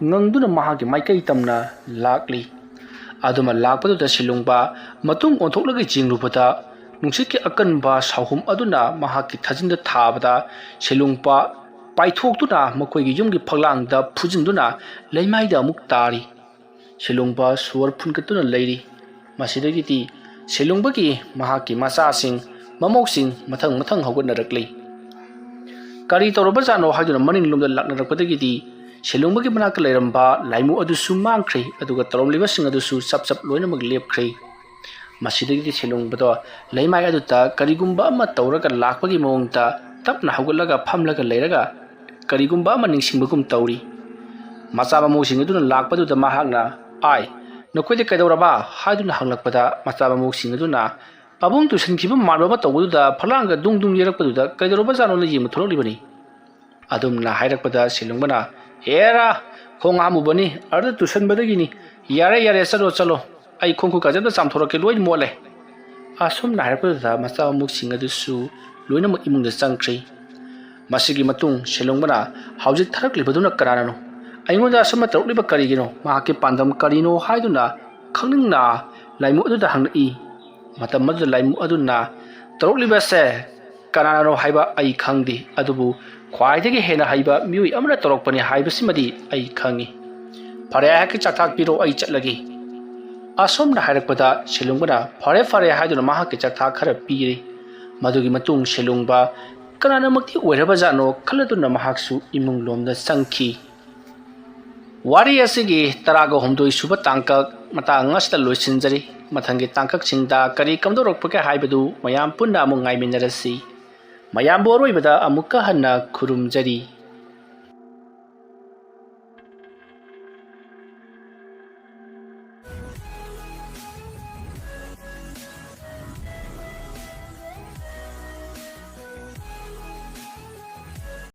ꯉꯪꯗꯨꯅ ꯃꯍꯥꯛꯀꯤ ꯃꯥꯏꯀꯩ ꯇꯝꯅ ꯂꯥꯛꯂꯤ꯫ ꯑꯗꯨꯃ ꯂꯥꯛꯄꯗꯨꯗ ꯁꯦꯂꯨꯡꯕ ꯃꯇꯨꯡ ꯑꯣꯟꯊꯣꯛꯂꯒ ꯌꯦꯡꯂꯨꯕꯗ ꯅꯨꯡꯁꯤꯠꯀꯤ ꯑꯀꯟꯕ ꯁꯥꯎꯍꯨꯝ ꯑꯗꯨꯅ ꯃꯍꯥꯛꯀꯤ ꯊꯥꯖꯤꯟꯗ ꯊꯥꯕꯗ ꯁꯦꯂꯨꯡꯕ ꯄꯥꯏꯊꯣꯛꯇꯨꯅ ꯃꯈꯣꯏꯒꯤ ꯌꯨꯝꯒꯤ ꯐꯛꯂꯥꯡꯗ ꯐꯨꯖꯤꯟꯗꯨꯅ ꯂꯩꯃꯥꯏꯗ ꯑꯃꯨꯛ ꯇꯥꯔꯤ꯫ ꯁꯦꯂꯨꯡꯕ ꯁꯣꯔ ꯐꯨꯟꯒꯠꯇꯨꯅ ꯂꯩꯔꯤ꯫ ꯃꯁꯤꯗꯒꯤꯗꯤ ꯁꯦꯂꯨꯡꯕꯒꯤ ꯃꯍꯥꯛꯀꯤ ꯃꯆꯥꯁꯤꯡ, ꯃꯃꯧꯁꯤꯡ ꯃꯊꯪ ꯃꯊꯪ ꯍꯧꯒꯠꯅꯔꯛꯂꯤ꯫ ꯀꯔꯤ ꯇꯧꯔꯕꯖꯥꯠꯅꯣ ꯍꯥꯏꯗꯨꯅ ꯃꯅꯤꯡꯂꯣꯝꯗ ꯂꯥꯛꯅꯔꯛꯄꯗꯒꯤꯗꯤ ꯁꯦꯂꯨꯡꯕꯒꯤ ꯃꯅꯥꯛꯇ ꯂꯩꯔꯝꯕ ꯂꯥꯏꯃꯨ ꯑꯗꯨꯁꯨ ꯃꯥꯡꯈ꯭ꯔꯦ, ꯑꯗꯨꯒ ꯇꯧꯔꯝꯂꯤꯕꯁꯤꯡ ꯑꯗꯨꯁꯨ ꯆꯞ ꯆꯞ ꯂꯣꯏꯅꯃꯛ ꯂꯦꯞꯈ꯭ꯔꯦ꯫ ꯃꯁꯤꯗꯒꯤꯗꯤ ꯁꯦꯂꯨꯡꯕꯗꯣ ꯂꯩꯃꯥꯏ ꯑꯗꯨꯗ ꯀꯔꯤꯒꯨꯝꯕ ꯑꯃ ꯇꯧꯔꯒ ꯂꯥꯛꯄꯒꯤ ꯃꯑꯣꯡꯗ ꯇꯞꯅ ꯍꯧꯒꯠꯂꯒ ꯐꯝꯂꯒ ꯂꯩꯔꯒ ꯀꯔꯤꯒꯨꯝꯕ ꯑꯃ ꯅꯤꯡꯁꯤꯡꯕꯒꯨꯝ ꯇꯧꯔꯤ꯫ ꯃꯆꯥ ꯃꯃꯧꯁꯤꯡ ꯑꯗꯨꯅ ꯂꯥꯛꯄꯗꯨꯗ ꯃꯍꯥꯛꯅ, "ꯑꯥꯏ, ꯅꯈꯣꯏꯗꯤ ꯀꯩꯗꯧꯔꯕ?" ꯍꯥꯏꯗꯨꯅ ꯍꯪꯂꯛꯄꯗ, ꯃꯆꯥ ꯃꯃꯧꯁꯤꯡ ꯑꯗꯨꯅ ꯄꯥꯕꯨꯡ ꯇꯨꯁꯟꯈꯤꯕ ꯃꯥꯟꯕ ꯑꯃ ꯇꯧꯕꯗꯨꯗ ꯐꯂꯥꯡꯒ ꯗꯨꯡ ꯗꯨꯡ ꯌꯩꯔꯛꯄꯗꯨꯗ ꯀꯩꯗꯧꯔꯕꯖꯥꯠꯅꯣꯅ ꯌꯦꯡꯕ ꯊꯣꯛꯂꯛꯂꯤꯕꯅꯤ꯫ ꯑꯗꯨꯝꯅ ꯍꯥꯏꯔꯛꯄꯗ ꯁꯦꯂꯨꯡꯕꯅ, "ꯍꯦꯔꯥ, ꯈꯣꯡ ꯍꯥꯝꯃꯨꯕꯅꯤ, ꯑꯗꯨꯗ ꯇꯨꯁꯟꯕꯗꯒꯤꯅꯤ꯫ ꯌꯥꯔꯦ, ꯌꯥꯔꯦ, ꯆꯠꯂꯣ, ꯆꯠꯂꯣ꯫ ꯑꯩ ꯈꯣꯡ ꯈꯨꯠ ꯀꯥꯖꯕꯗ ꯆꯥꯝꯊꯣꯔꯛꯀꯦ, ꯂꯣꯏ ꯃꯣꯠꯂꯦ"꯫ ꯑꯁꯨꯝꯅ ꯍꯥꯏꯔꯛꯄꯗꯨꯗ ꯃꯆꯥ ꯃꯃꯧꯁꯤꯡ ꯑꯗꯨꯁꯨ ꯂꯣꯏꯅꯃꯛ ꯏꯃꯨꯡꯗ ꯆꯪꯈ꯭ꯔꯤ꯫ ꯃꯁꯤꯒꯤ ꯃꯇꯨꯡ ꯁꯦꯂꯨꯡꯕꯅ, "ꯍꯧꯖꯤꯛ ꯊꯥꯔꯛꯂꯤꯕꯗꯨꯅ ꯀꯅꯥꯅꯅꯣ? ꯑꯩꯉꯣꯟꯗ ꯑꯁꯨꯝꯅ ꯇꯧꯔꯛꯂꯤꯕ ꯀꯔꯤꯒꯤꯅꯣ? ꯃꯍꯥꯛꯀꯤ ꯄꯥꯟꯗꯝ ꯀꯔꯤꯅꯣ?" ꯍꯥꯏꯗꯨꯅ ꯈꯪꯅꯤꯡꯅ ꯂꯥꯏꯃꯨ ꯑꯗꯨꯗ ꯍꯪꯂꯛꯏ꯫ ꯃꯇꯝ ꯑꯗꯨꯗ ꯂꯥꯏꯃꯨ ꯑꯗꯨꯅ, "ꯇꯧꯔꯛꯂꯤꯕꯁꯦ ꯀꯅꯥꯅꯅꯣ ꯍꯥꯏꯕ ꯑꯩ ꯈꯪꯗꯦ, ꯑꯗꯨꯕꯨ ꯈ꯭ꯋꯥꯏꯗꯒꯤ ꯍꯦꯟꯅ ꯍꯩꯕ ꯃꯤꯑꯣꯏ ꯑꯃꯅ ꯇꯧꯔꯛꯄꯅꯤ ꯍꯥꯏꯕꯁꯤꯃꯗꯤ ꯑꯩ ꯈꯪꯏ꯫ ꯐꯔꯦ, ꯑꯩꯍꯥꯛꯀꯤ ꯆꯥꯛꯊꯥꯛ ꯄꯤꯔꯣ, ꯑꯩ ꯆꯠꯂꯒꯦ"꯫ ꯑꯁꯨꯝꯅ ꯍꯥꯏꯔꯛꯄꯗ ꯁꯦꯂꯨꯡꯕꯅ, "ꯐꯔꯦ, ꯐꯔꯦ" ꯍꯥꯏꯗꯨꯅ ꯃꯍꯥꯛꯀꯤ ꯆꯥꯛꯊꯥꯛ ꯈꯔ ꯄꯤꯔꯦ꯫ ꯃꯗꯨꯒꯤ ꯃꯇꯨꯡ ꯁꯦꯂꯨꯡꯕ ꯀꯅꯥꯅꯃꯛꯇꯤ ꯑꯣꯏꯔꯕꯖꯥꯠꯅꯣ ꯈꯜꯂꯗꯨꯅ ꯃꯍꯥꯛꯁꯨ ꯏꯃꯨꯡ ꯂꯣꯝꯗ ꯆꯪꯈꯤ꯫ ꯋꯥꯔꯤ ꯑꯁꯤꯒꯤ ꯇꯔꯥꯒ ꯍꯨꯝꯗꯣꯏ ꯁꯨꯕ ꯇꯥꯡꯀꯛ ꯃꯇꯥꯡ ꯑꯁꯤꯗ ꯂꯣꯏꯁꯤꯟꯖꯔꯤ꯫ ꯃꯊꯪꯒꯤ ꯇꯥꯡꯀꯛꯁꯤꯡꯗ ꯀꯔꯤ ꯀꯝꯗꯧꯔꯛꯄꯒꯦ ꯍꯥꯏꯕꯗꯨ ꯃꯌꯥꯝ ꯄꯨꯟꯅ ꯑꯃꯨꯛ ꯉꯥꯏꯃꯤꯟꯅꯔꯁꯤ꯫ ꯃꯌꯥꯝꯕꯨ ꯑꯔꯣꯏꯕꯗ ꯑꯃꯨꯛꯀ ꯍꯟꯅ ꯈꯨꯔꯨꯝꯖꯔꯤ꯫